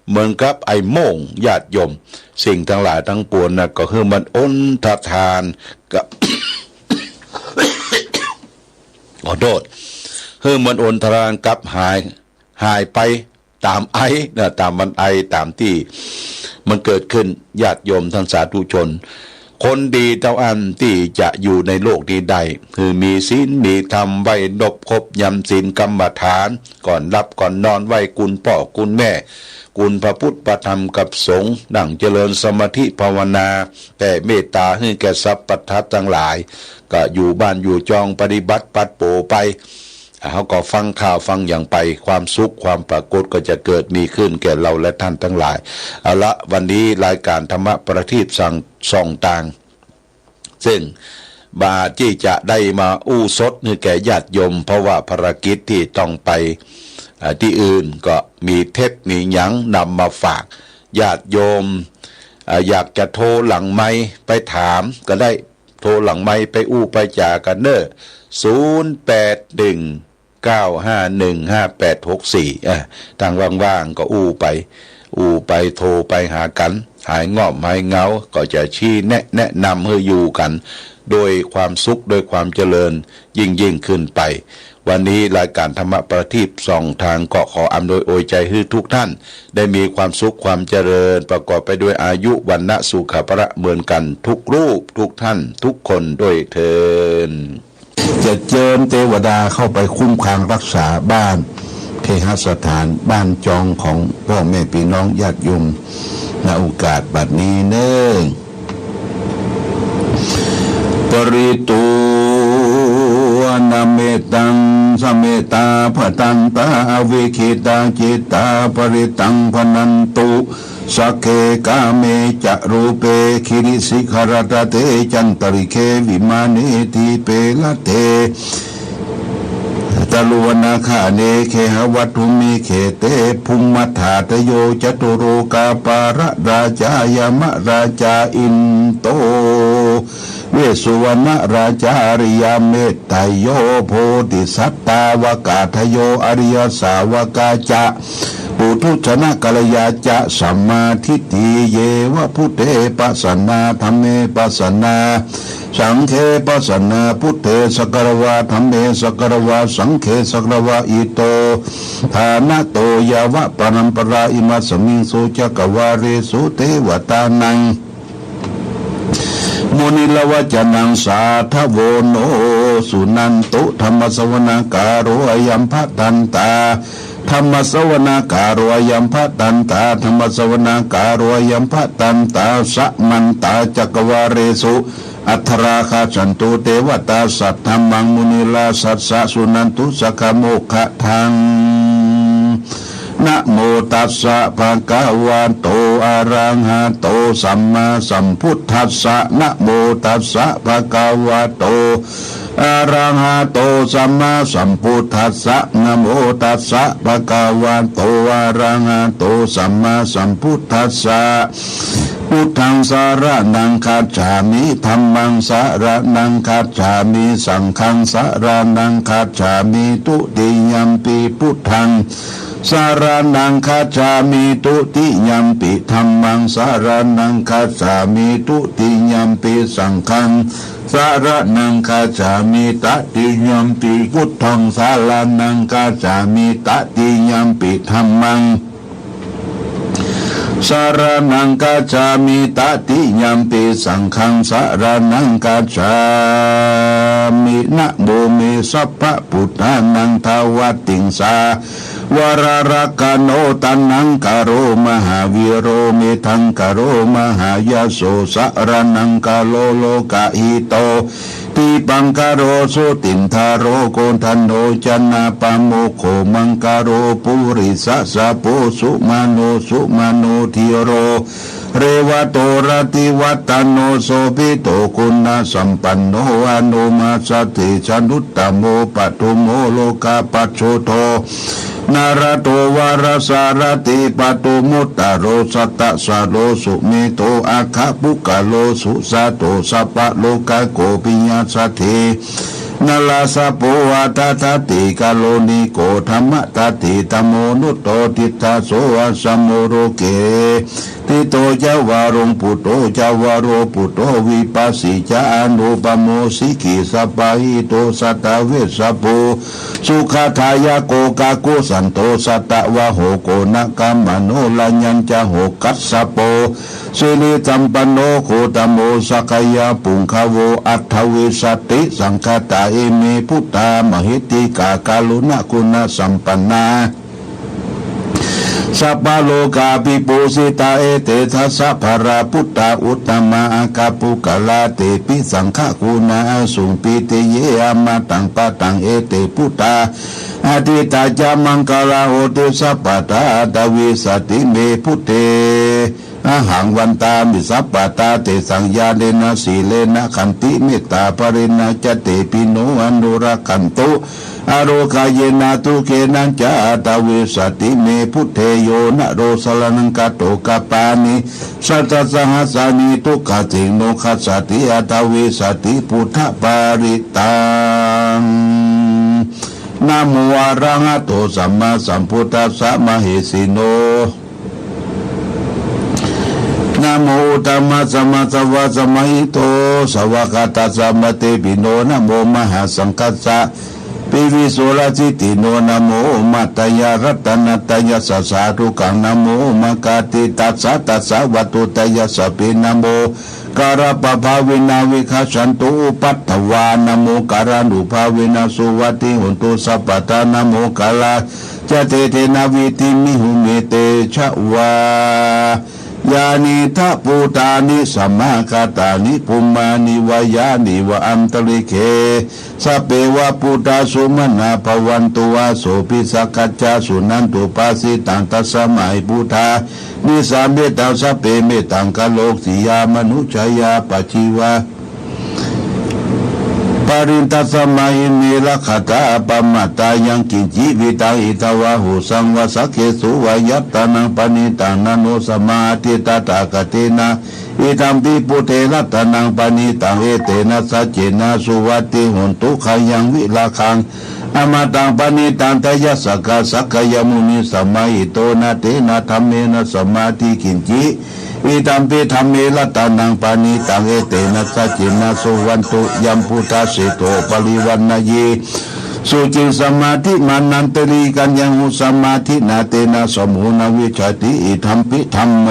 เหมือนกับไอ้โม่ง ญาติโยม สิ่งตังหลายตังปวงนะ ก็หื้อมันอนทานกับ ขอโทษ หื้อมันอนทานกับหาย หายไปต๋ามไอนะ ต๋ามมันไอ ต๋ามตี้มันเกิดขึ้น ญาติโยมท่านสาธุชน คนดีเต้าอั้นตี้จะอยู่ในโลกนี้ได้ คือมีศีลมีธรรม ไหว้นบครบยำศีลกรรมฐาน ก่อนหลับก่อนนอน ไหว้คุณป้อคุณแม่ คุณพระพุทธพระธรรมกับสงฆ์ นั่งเจริญสมาธิภาวนา แผ่เมตตาหื้อแก่สรรพสัตว์ตังหลาย ก็อยู่บ้านอยู่จองปฏิบัติปัดโปไป เฮาก็ฟังข่าวฟังหยังไป ความสุขความปรากฏก็จะเกิดมีขึ้นแก่เฮาและท่านตังหลาย เอาละ วันนี้รายก๋านธรรมประทีปส่อง ส่องตาง ซึ่งบ่อาจตี้จะได้มาอู้สดหื้อแก่ญาติโยม เพราะว่าภารกิจตี้ต้องไป อ่า ตี้อื่น ก็มีเทปมีหยังนำมาฝากญาติโยม อ่า อยากจะโทรหลังไมค์ไปถามก็ได้ โทรหลังไมค์ไปอู้ไปจ๋ากั๋นเน่อ ศูนย์แปดหนึ่ง เก้าห้าหนึ่ง ห้าแปดหกสี่ อ่ะ ตางว่างๆ ก็อู้ไป อู้ไป โทรไปหากั๋น หายง่อมหายเหงา ก็จะชี้แนะ แนะนำหื้ออยู่กั๋น โดยความสุข โดยความเจริญยิ่งๆ ขึ้นไป วันนี้รายก๋านธรรมประทีปส่องตาง ก็ขออำนวยอวยใจ๋หื้อทุกท่าน ได้มีความสุขความเจริญ ประกอบไปด้วยอายุ วรรณะ สุขะ พละ เหมือนกั๋นทุกรูป ทุกท่าน ทุกคนด้วยเทอญ จะเจิญเตวดาเข้าไปคุ้มครองรักษาบ้าน เคหสถาน บ้านจองของป้อแม่ปี้น้องญาติโยม ณ โอกาสบัดนี้เน่อ ปริตวานะเมตัง สะเมตตา ภะทันตา อวิคขิตา จิตตา ปริตตัง ภะนันตุ สักเข กาเม จะ รูปเป กิริสิขะรัตเต จันตะริกเข วิมาเน ดีปเป รัตเต ตะรุวนาคาเน เกหะวัตถุมิกเข เต ภุมมัฏฐาตะโย จัตุโรกาปาละราชา ยมราชา อินโต เวสสุวรรณราชา อริยะเมตไตรโย โพธิสัตตาวกาตะโย อริยสาวกาจะ ปุถุชนกัลยาจะ สัมมาทิฏฐิ เย วะ พุทเท ปัสสะนา ธัมเม ปัสสะนา สังเฆ ปัสสะนา พุทเท สักกะระวา ธัมเม สักกะระวา สังเฆ สักกะระวา อิโต ทานะโต ยะวะ ปะรัมปะรา อิมัสสะมิง สุ จักกะวาเลสุ เตวะตานัง มุนิรวะจะนัง สาธะโว โน สุนันตุ ธัมมะสะวะนะกาโล อะยัมภะทันตา ธัมมะสะวะนะกาโล อะยัมภะทันตา ธัมมะสะวะนะกาโล อะยัมภะทันตา สะมันตา จักกะวาเลสุ อัตถะราคะสันตุ เตวะตา สัทธัมมัง มุนิราชสัสสะ สุนันตุ สักขะโมกขะทัง นะโมตัสสะ ภะคะวะโต อะระหะโต สัมมาสัมพุทธัสสะ นะโมตัสสะ ภะคะวะโต อะระหะโต สัมมาสัมพุทธัสสะ นะโมตัสสะ ภะคะวะโต อะระหะโต สัมมาสัมพุทธัสสะ พุทธังสะระณังคัจฉามิ ธัมมังสะระณังคัจฉามิ สังฆังสะระณังคัจฉามิ ทุติยัมปิพุทธัง สะระณังคัจฉามิ ทุติยัมปิธัมมัง สะระณังคัจฉามิ ทุติยัมปิสังฆัง สะระณังคัจฉามิ ตติยัมปิพุทธัง สะระณังคัจฉามิ ตติยัมปิธัมมัง สะระณังคัจฉามิ ตติยัมปิสังฆัง สะระณังคัจฉามิ นะโม เม สัพพะพุทธานัง ทาวัตติงสา วะระรักขะโน ตะนังกะโร มหาวีโร เมธังกะโร มหายะโส สะระณังกะโร โลกะหิโต ทีปังกะโร สุตินทาโร โกณฑัญโญ จะนะปะโมกโข มังกะโร ปุริสะสะโพ สุมาโน สุมาโน ธีโร เรวะโต รติวัตโน โสภิโต คุณสัมปันโน อนุมาสะเตชะ นุตตะโม ปะทุมโม โลกะปัจโจโท นารโตวารสารถี ปทุมมุตตโร สัตตสโร สุเมโธ อัคคปุคคโล สุญาโต สัพพะโลกโก ปิยสัตถิ นรสโส อัฏฐัตถิ การุณิโก ธรรมทัตถิ ธัมโม นุตโต ติสสะ โส อัสสโม โลเก ทิโต จ วโร ปุตโต จ วโร ปุตโต วิปัสสี จ อนุปโม สิกขี สัพพะหิโต สัตวเสสโภ สุขะทายะ โก กคุสันโต สัตวะโห โก นกมโน ระยัญจะโห กัสสโป สิริสัมปันโน โคตโม สักยะ ปุงคโว อัฏฐวิสสติ สังฆาตา อิเม พุทธา มหิทธิกา กรุณาคุณสัมปันนา สัพพะโลกาภิปูสิตา เอเต ทัสสะ พารา ปุตตา อุตตมา อัคคปุคคลา เตปิ สังฆกูณา อสุง ปิติเย อมตัง ปะตัง เอเต ปุตตา อธิตา จะ มังคลา โหติ สัพพะทา อัฏฐวิสสติ เม พุทเท อะหัง วันตามิ สัพพะทา เตสัง ญาเณนะ สีเลนะ ขันติ เมตตา ภะริณา จะ เตปิ โน อนุรักขันตุ อาโรคาเยนะ สุเขนะ จะ อัฏฐวิสสติ เม พุทเท โยนะ โร สะระณัง คาโต กัปปานิ สัตตะ สะหัสสานิ ทุกขะ สิงโน คัสสะติ อัฏฐวิสสติ พุทธปาริตัง นะโม อะระหะโต สัมมาสัมพุทธัสสะ มะเหสีโน นะโม อุตตมะสะมะสะวะ สะมะหิโต สะวะกะตัสสะ มะเตปิโน นะโม มหาสังฆัสสะ ปิวิสุระสิติโน นะโม มาตยา รัตนะตยัสสะ สาธุกัง นะโม มะกาติตัสสะ ตัสสะวัตถุตยัสสะปิ นะโม การะปะภาเวนะ วิคัชชันตุ อุปัฏฐวา นะโม การานุภาเวนะ สุวัตถิโหนตุ สัพพะทา นะโม การา จะ เตเทนะ วิดdhiมิ หุมเม เตจะวา ยานี ทะ ภูตานิ สะมะกะตานิ ภุมมานิ วะ ยานี วะ อันตะริกเข สัพเพ วะ พุทธา สุมาณา ภะวันตุ อาโส ภิสักขะ จะ สุนันตุ ภาสิตัง ตัสสะมะ พุทธา นิ สาเมตัง สัพเพ เมตัง กะโรติ ยา มะนุชชายา ปะจีวา ปะริง ตัสสะมะ อิเม รักขะทา อะปะมาตา ยัง กิญจิ วิทัง อิทัง วะ หุสัง วะ สักเขสุ วะ ยัตตะนัง ปะณิตัง นะ โน สะมา อะทิ ตถะกะเตนะ อิทัมปิ พุทเท รัตตะนัง ปะณิตัง เอเตนะ สัจเจนะ สุวัตถิโหนตุ ขะยัง วิราคะง อะมาตัง ปะณิตัง ทะยัสสะกะ สักยะมุนิ สะมาหิโต นะ เตนะ ธัมเมนะ สะมา อะทิ กิญจิ อิทัมปิ ธัมเม รัตตะนัง ปะณิตัง เอเตนะ สัจเจนะ สุวัตถิโหนตุ ยัง พุทธะ เสโท ปะริวะณะยี สุจิง สะมา อะทิ มา นันตะริกัญญัง หุ สะมา อะทิ นะ เตนะ สะโม นะ วิชชาติ อิทัมปิ ธัมเม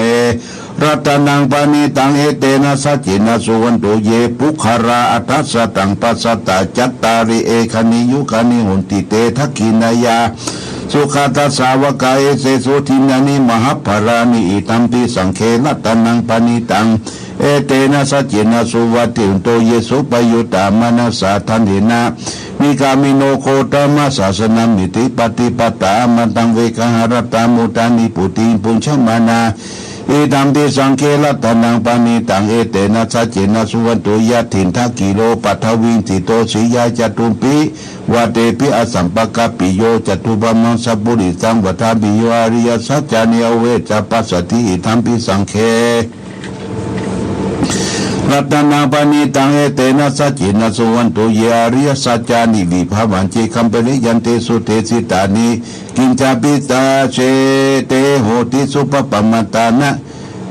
รัตตะนัง ปะณิตัง เอเตนะ สัจเจนะ สุวัตถิโหนตุ เย ปุคคะลา อัฏฐะสะตัง ปัสสะตะ จัตตาริ เอกานิ ยุกานิ โหนติ เต ทักขิณายา สุขะทัสสะ วะกา เอเสสุ ดินนานิ มะหะพะลานิ อิทัมปิ สังเฆ รัตตะนัง ปะณิตัง เอเตนะ สัจเจนะ สุวัตถิโหนตุ เย สุปะยุตตะ มะนะสะ ดัลเลนะ นิกามิโน โคตมะสาสะนะ มิตติ ปะติปะตา อะมะตัง เวกะหะ รัตตะ มุตตา นิพพุติ ภุญชะมะนา อิทัมปิ สังเฆ รัตตะนัง ปะณิตัง เอเตนะ สัจเจนะ สุวัตถิโหนตุ ยะ ทินทะ กิโล ปัทวิง สิโต สิยา จะตุมปิ วะ เตปิ อะสัมปะกัปปิโย จะตุปะมัง สะปุริสัง วะทาบิโย อะริยะสัจจานิ อเวชชะปัสสะติ อิทัมปิ สังเฆ รัตตะนัง ปะณิตัง เอเตนะ สัจเจนะ สุวัตถิโหนตุ เย อะริยะสัจจานิ วิภะวันติ คัมภะริยันติ สุเทสิตานิ กิญจาปิ ตา เช เต โหติ สุปะปะมาตานะ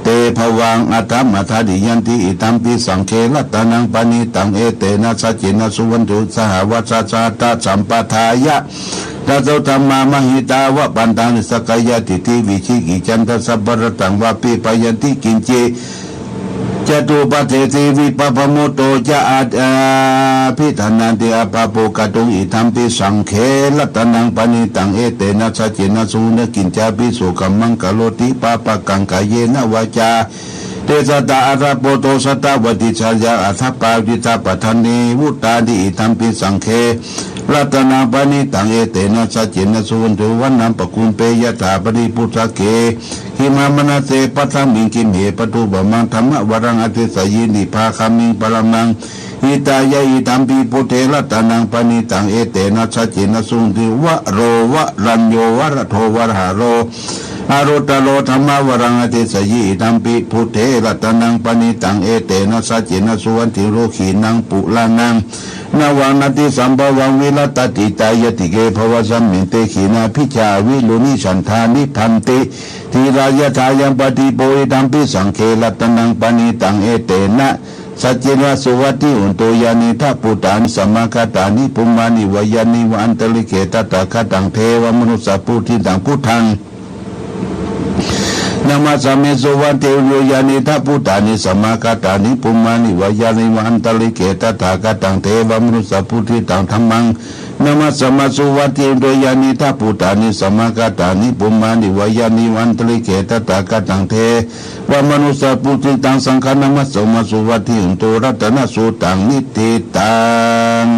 เต ภะวัง อะถะมะ ทาริยันติ อิทัมปิ สังเฆ รัตตะนัง ปะณิตัง เอเตนะ สัจเจนะ สุวัตถิโหนตุ สะหะวัสสะ สะหัสสะ สัมปะทายะ ตะโส ธัมมา มะหิตา วะ ปันทานิ สักกายะ ทิฏฐิ วิจิกิจฉันทะ สัพพะรัตตัง วะ ปิพะยันติ กิญจิ จะตุปะเทสิ วิปะปะมุตโต จะ อะ อะภิทานันติ อะปะปุกะตุง อิทัมปิ สังเฆ รัตตะนัง ปะณิตัง เอเตนะ สัจเจนะ สุวัตถิโหนตุ กิญจาภิสุขะมังคะโลติ ปาปะกัง กาเยนะ วาจา เต สะตะ อะทะ โปโต สะตะวะติ สะยัง อะทะ ปาริตตะ ปะทานิ วุตตานิ อิทัมปิ สังเฆ รัตตะนัง ปะณิตัง เอเตนะ สัจเจนะ สุวัตถิโหนตุ วะนะ ปะกุมเป ยะถา ปะริปุชชะเข หิมะมะนะเส ปัทธะมิง ขิมเห ปะทุปะมัง ธัมมะวะรัง อะทิสสะยี นิพพาคามิง ปะระมัง hitāya idampi buddhe ratanaṃ paṇītaṃ etena saccena suvatthi varo varañño varado varāharo anuttaro dhammavaraṃ adesayi. Idampi buddhe ratanaṃ paṇītaṃ etena saccena suvatthi lokiṃ purāṇaṃ navaṃ natthi sambhavaṃ virattacittāyatike bhavasmiṃ te khīṇabījā avirūḷhichandā nibbanti dhīrā yathāyaṃ padīpo. Idampi saṅghe ratanaṃ paṇītaṃ etena saccena suvatthi hotu. Yānīdha bhūtāni samāgatāni bhummāni vā yāni va antalikkhe tathāgataṃ devamanussapūjitaṃ buddhaṃ namassāmi suvatthi hotu. Yānīdha bhūtāni samāgatāni bhummāni vā yāni va antalikkhe tathāgataṃ devamanussapūjitaṃ dhammaṃ namassāma suvatthi hotu. Yānīdha bhūtāni samāgatāni bhummāni vā yāni va antalikkhe tathāgataṃ devamanussapūjitaṃ saṅghaṃ namassāma suvatthi hotu. Ratanasūtaṃ niṭṭhitaṃ.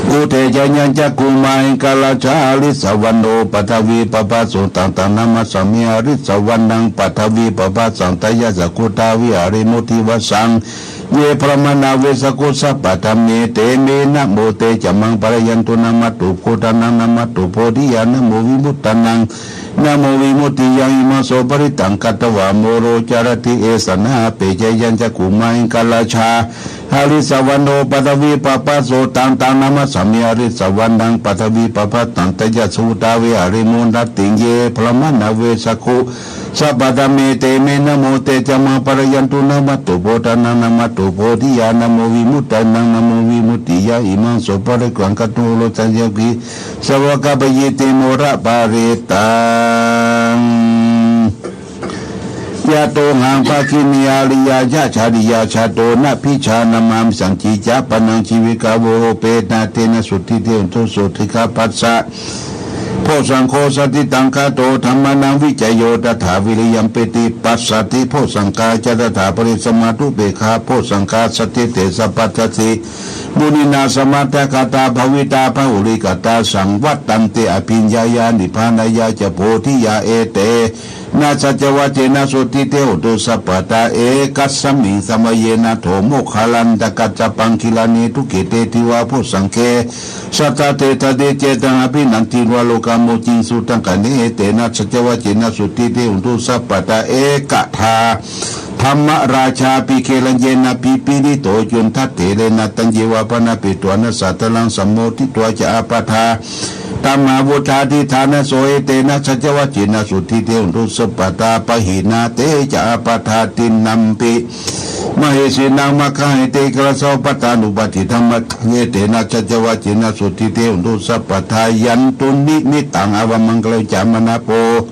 Uddesayañca kumāraṃ karattha harissavaṇṇo paṭhavippabhāso taṃ taṃ namassāmi harissavaṇṇaṃ paṭhavippabhāsaṃ tayajja guttā viharemu divassaṃ. Ye brāhmaṇā vesakhū sabbadhamme te me namo te ca maṃ pālayantu. Namatthu buddhānaṃ namatthu bodhiyā namo vimuttānaṃ namo vimuttiyā. Imaṃ so parittaṃ katvā moro carati esanā. Appesayañca kumāraṃ karattha harissavaṇṇo paṭhavippabhāso taṃ taṃ namassāmi harissavaṇṇaṃ paṭhavippabhāsaṃ tayajja guttā viharemu natthi. Ye brāhmaṇā vesakhū sabbadhamme te me namo te ca maṃ pālayantu. Namatthu buddhānaṃ namatthu bodhiyā namo vimuttānaṃ namo vimuttiyā. Imaṃ so parittaṃ katvā moro carati esanā. Sāvakā payī te moraparittaṃ. Yatohaṃ bhagini ariyasacchariyajato nabhijānāmi sañcicca pāṇaṃ jīvitā voropātena tena sotthi te hotu sotthikapassa. Bojjhaṅgo saddhiṭṭhaṅgāto dhammānaṃ vicayo tathā viriyampīti passaddhi bojjhaṅgā ca tathāpare samādhupekkhabojjhaṅgā sattete sabbadassi muninā samādakkhātā bhāvitā bahulīkatā saṃvattanti abhiññāya nibbānāya ca bodhiyā. Etena saccavajjena sotthi te hotu sabbadā. Ekasmiṃ samaye nātho moggallānaṃ kassapaṃ gilāne dukkhite divā bojjhaṅge satta desayi cetānaṃ abhinanditvā rogā mucciṃsu taṅkhaṇe. Etena saccavajjena sotthi te hotu sabbadā. Ekadā dhammarājāpi gelaññenābhipīḷito cundattherena taññeva bhaṇāpetvāna sādaraṃ sammoditvā ca ābādhā tamhā vuṭṭhāsi ṭhānaso. Etena saccavajjena sotthi te hotu sabbadā. Pahīnā te ca ābādhā tiṇṇannampi mahesinaṃ maggāhetuṃ ekassāvatthānubpādi dhammaṭṭhaṃ. Etena saccavajjena sotthi te hotu sabbadā. Yandunnimittaṃ avamaṅgalañca manāpo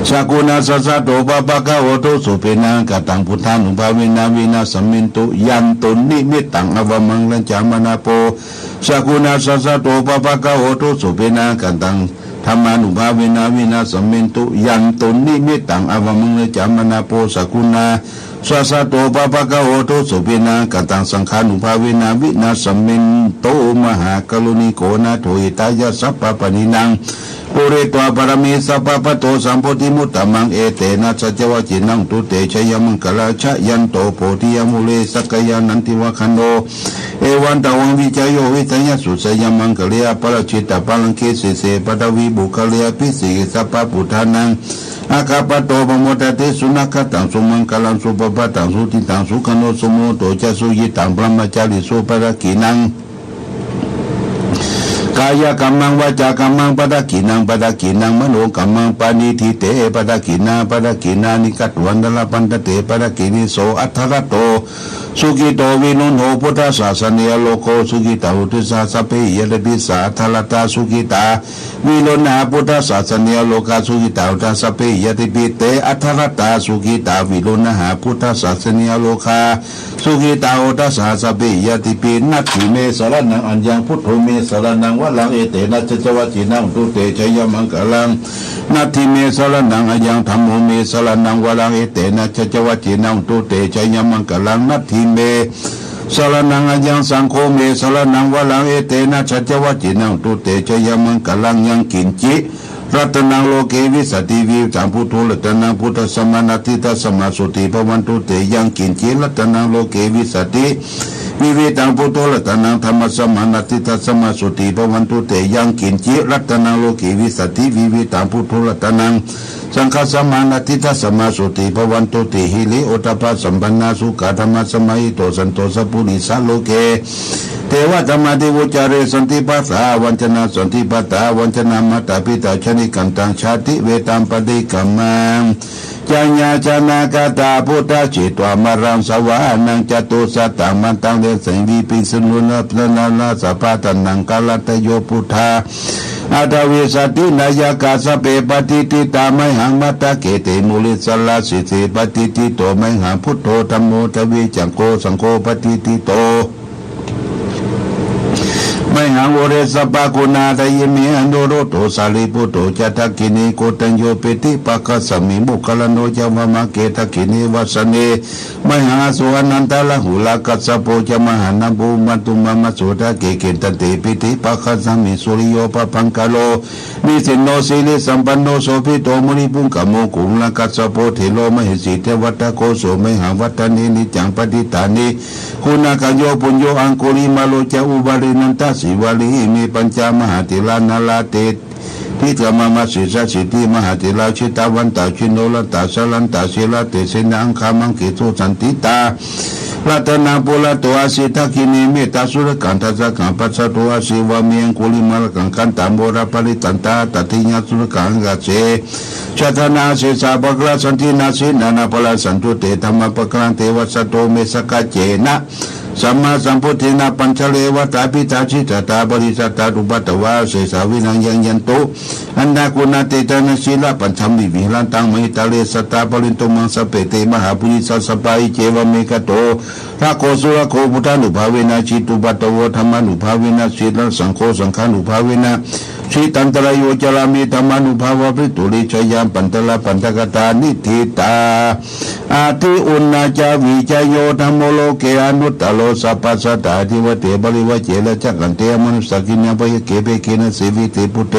sakuṇassa saddo pāpaggaho dussupinaṃ akantaṃ buddhānubhāvena vināsamentu. Yandunnimittaṃ avamaṅgalañca manāpo sakuṇassa saddo pāpaggaho dussupinaṃ akantaṃ dhammānubhāvena vināsamentu. Yandunnimittaṃ avamaṅgalañca manāpo sakuṇassa saddo pāpaggaho dussupinaṃ akantaṃ saṅghānubhāvena vināsamentu. Mahākāruṇiko nātho hitāya sabbapāṇinaṃ pūretvā pāramī sabbā patto sambodhimuttamaṃ. Etena saccavajjena hotu te jayamaṅgalaṃ. Jayanto bodhiyā mūle sakyānaṃ nandivaḍḍhano evaṃ tvaṃ vijayo hohi jayassu jayamaṅgale. Aparājitapallaṅke sīse paṭhavipokkhare abhiseke sabbabuddhānaṃ aggappatto pamodati. Sunakkhattaṃ sumaṅgalaṃ supabhātaṃ suhuṭṭhitaṃ sukhaṇo sumuhutto ca suyiṭṭhaṃ brahmacārisu padakkhiṇaṃ kāyakammaṃ vācākammaṃ padakkhiṇaṃ padakkhiṇaṃ manokammaṃ paṇidhī te padakkhiṇā padakkhiṇāni katvāna labhantatthe padakkhiṇe. So atthaladdho sukhito viruḷho buddhasāsane arogō sukhitā hoti saha sabbehi ñātibhi. Sā atthaladdhā sukhitā viruḷhā buddhasāsane arogā sukhitā hotha sabbehi ñātibhi. Te atthaladdhā sukhitā viruḷhā buddhasāsane arogā sukhitā hotha saha sabbehi ñātibhi. Natthi me saraṇaṃ aññaṃ buddho me saraṇaṃ varaṃ etena saccavajjena hotu te jayamaṅgalaṃ. Natthi me saraṇaṃ aññaṃ dhammo me saraṇaṃ varaṃ etena saccavajjena hotu te jayamaṅgalaṃ. Natthi me saraṇaṃ aññaṃ saṅgho me saraṇaṃ varaṃ etena saccavajjena hotu te jayamaṅgalaṃ. Yaṅkiñci รัตนังโลเกวิสสติ วิวิธังพุทโธรัตนัง ธัมโม รัตนัง พุทธัสสะมานัตถิตัสสะมาโสติภะวันตุเต ยังกิญจิรัตนังโลเกวิสสติ วิวิธังพุทโธรัตนัง ธัมมัสสะมานัตถิตัสสะมาโสติภะวันตุเต ยังกิญจิรัตนังโลเกวิสสติ วิวิธังพุทโธรัตนัง สังฆัสสะมานัตถิตัสสะมาโสติภะวันตุเต หิริโอตตัปปะสัมปันนา สุขังธัมมัสสะมาหิโต สันโตสัพพุริสาโลเก เทวะธัมมาทิวุจจาเร สันติพาสา วัญจนาสันติปาตา วัญจนามาตาปิตา ชนิกันตัง ชาติเวทังปะทิกรรมัง จายาชนะกตา พุทธัสสิ ธัมมารัง สวาหานัง จตุสสัตตัง มันตัง เรวสัง วิปิสุณุนะ พะนะนะ สัพพะทานัง กาลัตตโย พุทธา อัฏฐวิสสติ นายกา สัพเพ ปะติฏฐิตา มะหัง มัตตะเก เต มุนิสสะละ สิสสิ ปะติฏฐิโต มะหัง พุทโธ ธัมโม ทวีสังโฆ สังโฆ ปะติฏฐิโต มะหัง อุเทสสะปะกุณาทะยิ เม อนุรุทโธ สารีปุตโต จะ ทักขิเณ โกณฑัญโญ เปติปะกัสสะมิ โมคคัลลาโน จะ วามะเก ทักขิเณ วัสสะเน มะหัง อสุ อานันทะ ราหู ลาหัสสะโป จะ มหานาโพ อุปันตุมา มะโส ทะเก เกตันเต เปติปะกัสสะมิ สุริโย ปะภังคะโล นิสินโน สิริสัมปันโน โสภิตโต มุนิปุงกะโม โควิลกัสสะโป เถโร มะเหสี เทวัตตะโค โส มะหัง วัตถะเน นิจจัง ปะติฏฐานิ กุณากัญโญ ปุญโญ อังคุลิมาโล จะ อุบาลี นันทะ สีวาลี อิเม ปัญจะ มหาเถรา นาราเต ติกะ มะมะ สิสสะ สิทธิ มหาเถรา จิตตะวันตะ จินโนรัตตะ สะรันตะ สีละเตเสนะ อังคามังคิสุ สันติตา รัตนัง ปุระโต อาสิ ทักขิเณ เมตตาสุรกัง ทัสสะกัง ปัสสะโต อาสิ วาเม อังคุลิมาละกัง ขันตะ โมรปะริตันตะ อัตถัตถิยาสุรกัง อังคาเส ชะทะนา เสสา ปะกะระ สันทินา สีนานา พะลา สันตุเต ธัมมาปะกะรัง เตวะสะโต เม สักขะเจนะ สัมมาสัมพุทเทนะ ปัญจะเรวะตาปิตา จิตตะตา ปะริตตา อุปัตตวา เสสา วินายัง ยันตุ อันนากุณาเตชะนะ สีลปัญชะมิ วิหะรันตัง มหิตาเร สัตตา ปะเรนตุ มัง สัพเพ เต มหาปุริสา สัพพะ อิเจวะเม กะโต ภะคะโว สุรโค พุทธานุภาเวนะ จิตตุปัตตโว ธัมมานุภาเวนะ สีลัง สังโฆ สังฆานุภาเวนะ จิตตันตะราโย จะราเม ธัมมานุภาเวนะ ปะริตูรเรชะยัม ปันตะระปันตะกะตา นิฏฐิตา อะทิอุณณาจา วิจะโย ธัมโม โลเก อนุตตะโร สัพพะสัตตา อะทิวะเต ปะริวะเจ รัจฉะกันเต อะมานุสสา ขิณณะ พะยะเข เปเข นะ สีวิเต ปุเต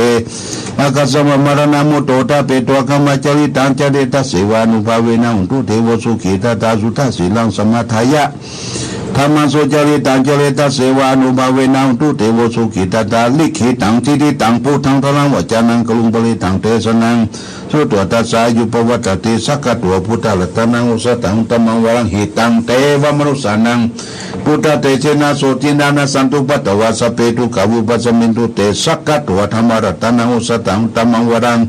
อะคัสสะ มะมะระณะมุตโต ทะเปโต อะฆะมะ จาริตัง จะเร ตัสเสวะ อนุภาเวนะ โหนตุ เตโว สุขี ทัตตา สุทัสสีลัง สะมะทายะ ธัมมัง สุจาริตัง จะเร ตัสเสวะ อนุภาเวนะ โหนตุ เตโว สุขี ทัตตา ลิขิตัง ทิฏฐิตัง พุทธัง ธรรมัง วะจานัง กรุง ปะริตถัง เตสะนัง สุตวะ ทัสสะ อายุ ปะวัตถะติ สักขะโต พุทธะ รัตตะนัง โอสะถัง ธัมมัง วะรัง หิตัง เตวะมะนุสสานัง พุทธะ เตเสนะ โสตินะ นะ สันตุ ปัตตวา สัพเพ ทุกขา วุปะสะมินตุ เต สักขะโต ธัมมะ รัตตะนัง โอสะถัง ธัมมัง วะรัง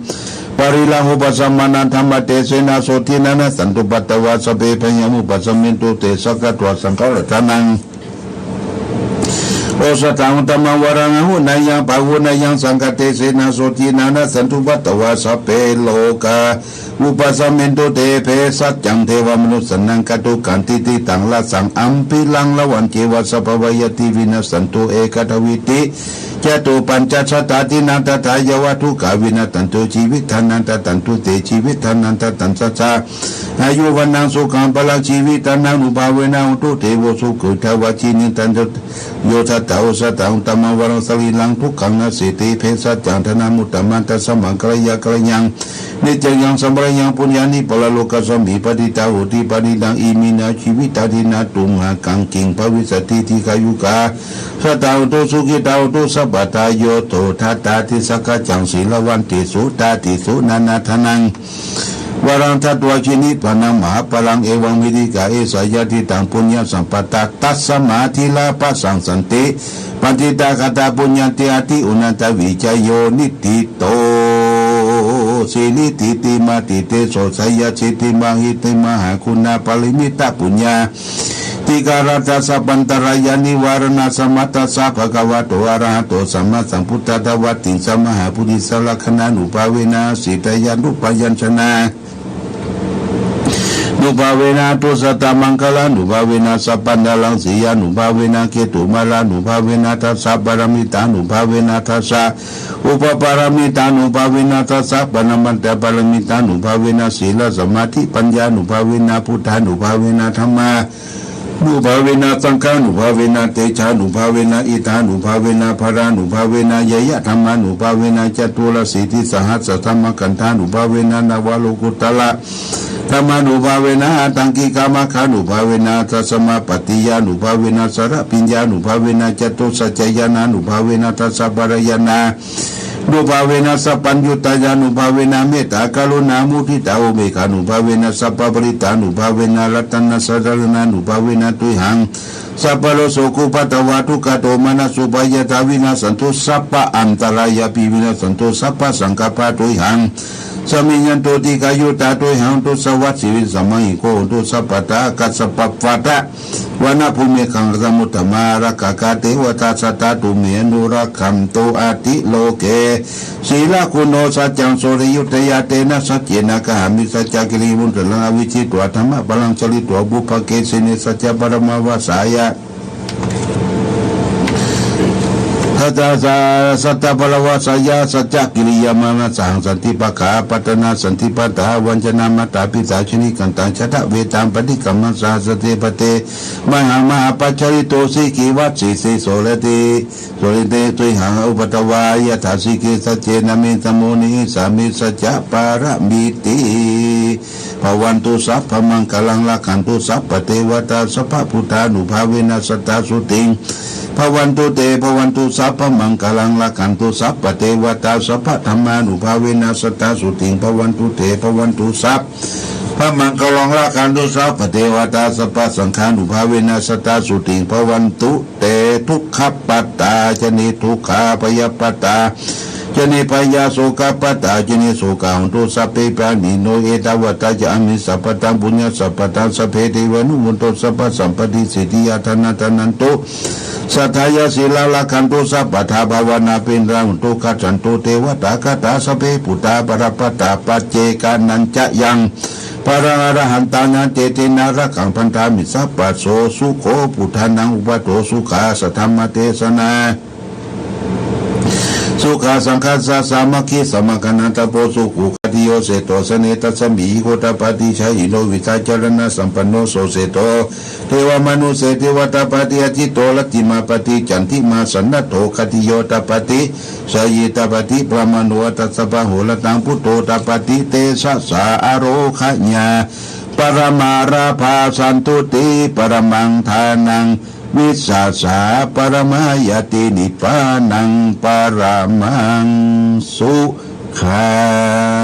ปะริรัง อุปะสะมะนะ ธัมมะ เตเสนะ โสตินะ นะ สันตุ ปัตตวา สัพเพ พะยา วุปะสะมินตุ เต สักขะโต ธัมมะ รัตตะนัง โอสะถัง ธัมมัง วะรัง อะหุเนยัง ปะหุเนยัง สังฆะ เตเสนะ โสตินะ นะ สันตุ ปัตตวา สัพเพ โรคา วุปะสะมินตุ เต เภสัชชัง เทวะมะนุสสานัง กัตถุกกัง ทิฏฐิตัง รสสัง อัมภิรัง ละวัง เจวะ สัพพะ วะยะฏี วินัสสันตุ เอกะทะวิติ จะตุ ปัญจะชะตา ทินะ ทัฏฐายะวะ ทุกขา วินัสสันตุ จีวิตานันทะตันตุ เต จีวิตานันทะตันสัสสะ อายุ วะนะ สุขัง พะลัง จีวิตานัง อนุภาเวนะ โหนตุ เตโว สุขี ทัตถะวะ จีวิตานันทะ โย ทัฏฐะ โอสะถัง ธัมมัง วะรัง สะรีรัง ทุกขัง นะเสติ เภสัชชัง ทะนะ มุตตะมัน ทัสสะ มังคะลายะ กัลยัง นิจจัง ยัง สัมปะรายัง ปุญญานิ ปะระโลกัสสะมิ ปะทิตา โหติ ปะทิตัง อิมินา จีวิตา ทินะ ตุมหากัง กิง ภะวิสสะติ ดีฆายุกา สะตา โหนตุ สุขิตา โหนตุ สัพพะทา โย โส ทัตตา ทิสักขะจัง สีละวันติ สุตาติ สุนานาทานัง วะรัง ทัตถะวะ จีวิตานัง มหาพะลัง เอวัง วิธิตา เอสะ ญาติตัง ปุญญะสัมปะทา ตัสสะมา ทีระ ปะสังสันติ ปันทิตา คะตา ปุญญันติ อะทิอุณณาจา วิจะโย นิฏฐิโต สิริทิติมา ติเตโส ชัยสิทธิมา หิติ มหากุณา ปะริมิตตะ ปุญญา ทิการัตถะ สัพพันตะรายา นิวาระณะ สะมัตถะ ภะคะวะโต อะระหะโต สัมมาสัมพุทธัสสะ วัตติงสะ มหาปุริสะ ลักขณานุภาเวนะ สีตายานุปะยัญชนะ นุภาเวนะ อัตถุสะตะมังคะลานุภาเวนะ สัพพันธะรังสียานุภาเวนะ เกตุมาลานุภาเวนะ ทัสสะ ปะระมิตานุภาเวนะ ทัสสะ อุปะปะระมิตานุภาเวนะ ทัสสะ ปะระมัตถะปะระมิตานุภาเวนะ สีละสะมาธิปัญญานุภาเวนะ พุทธานุภาเวนะ ธัมมา นุภาเวนะ สังฆานุภาเวนะ เตชานุภาเวนะ อิทธานุภาเวนะ พลานุภาเวนะ เยยะธัมมานุภาเวนะ จตุรสีติสหัสสะธัมมะขันธานุภาเวนะ นวโลกุตตระ ธัมมานุภาเวนะ อัตถังกิกะมัคคานุภาเวนะ ทัสสะมาปัตติญานุภาเวนะ สะระปิญญานุภาเวนะ จตุสัจจะญาณานุภาเวนะ ทัสสะพละญาณานุภาเวนะ สัพพัญญุตญาณานุภาเวนะ เมตตากรุณามุทิตาอุเบกขานุภาเวนะ สัพพะปริตตานุภาเวนะ รัตนะสะระณานุภาเวนะ ตุยหัง สัพพะโรคโสโกปัทวาทุกขาโทมนัสสุปายาสาวินาสสันตุ สัพพะอันตรายาปิวินาสสันตุ สัพพะสังคัปปาตุยหัง สมิญญันตุ ทีฆายุตาตุยหัง ตุสวัสสิวิสมังหิโก ตุสัพพะตา กัสสะปะปะตะ วะนะภูมิคัง สมุตตะมา รักขากา เตวะตา สัตตา ตุเม อนุรักขันตุ อาทิโลเก สีลาคุโน สัจจัง สุริยุตยา เตนะ สัจเจนะ กะหามิ สัจจกิริยามุตตะรัง อวิชชิตวา ธัมมะปะลัง สะริตวา ปุพพะเกสิเน สัจจะปะละมะวาสายะ สัจจะสะ สัจจะปะละวาสายะ สัจจกิริยามานะสัง สันติปะขา ปัตตะนา สันติปะตา วัญชนะ มัตตาปิตา ชนิกันตัง ชะตะเวทัง ปะฏิกรรมัง สะหัสสะเต ปะเต มหัง มหาปัจจาริโต สีขีวัสสีสีโสระเต โสระเต ตุยหัง อุปัทวายะถา สีเก สัจเจนะ เมธะโม นิสสามิ สัจจะปะระมีติ ภะวันตุ สัพพะมังคะลัง รักขันตุ สัพพะเตวะตา สัพพะพุทธานุภาเวนะ สะทา สุติง ภะวันตุ เต ภะวันตุ สัพพะมังคะลัง รักขันตุ สัพพะเตวะตา สัพพะธัมมานุภาเวนะ สะทา สุติง ภะวันตุ เต ภะวันตุ สัพพะมังคะลัง รักขันตุ สัพพะเตวะตา สัพพะสังฆานุภาเวนะ สะทา สุติง ภะวันตุ เต ทุกขะปะตา ชะเน ทุกขา ภะยะปะตา ชะเน ภะยา โสกะปะตา ชะเน โสกา หันตุ สัพเพ ปาณิโน เอตาวะตา จะ อะมหิ สัพพะตัง ปุญญะสัมปะทา สัพเพ เตวานุโมทุ สัพพะสัมปะติ สิทธิยา ทานะ ทานันตุ สัตถายา สีลัง รักขันตุ สัพพะทา ภาวะนา เปตตา หุนตุ คัจฉันตุ เตวะตา คาถา สัพเพ ปุทธา บะละปะตา ปัจเจกานัญจะยัง บะลัง อะระหันตานัง เตนะ รักขัง พันธามิ สัพพะโส สุโข ปุทธานัง อุปะโท สุขะ สัทธัมมะเตสะนา สุขะ สังฆัสสะ สามัคคี สะมะคะนะ ตะโพ สุขุ ขัตติโย เสโถ สะเน ทัสสะมิ หิโก ตะปะติ ชะหิโน วิชชา จะระณะ สัมปันโน โส เสโถ เทวะมะนุสเส เทวะ ตะปะติ อะทิตโต รัตติมา ปะติ จันติมา สะนะโถ ขัตติโย ตะปะติ ชะยี ตะปะติ พะมะโน อัตถะสะปะโห ระตัง พุทโธ ตะปะติ เตสะสะ อะโรคะญา ปะระมะ ลาภา สันตุติ ปะระมัง ทานัง วิสสาสะ ปะระมะ ญาติ นิพพานัง ปะระมัง สุขัง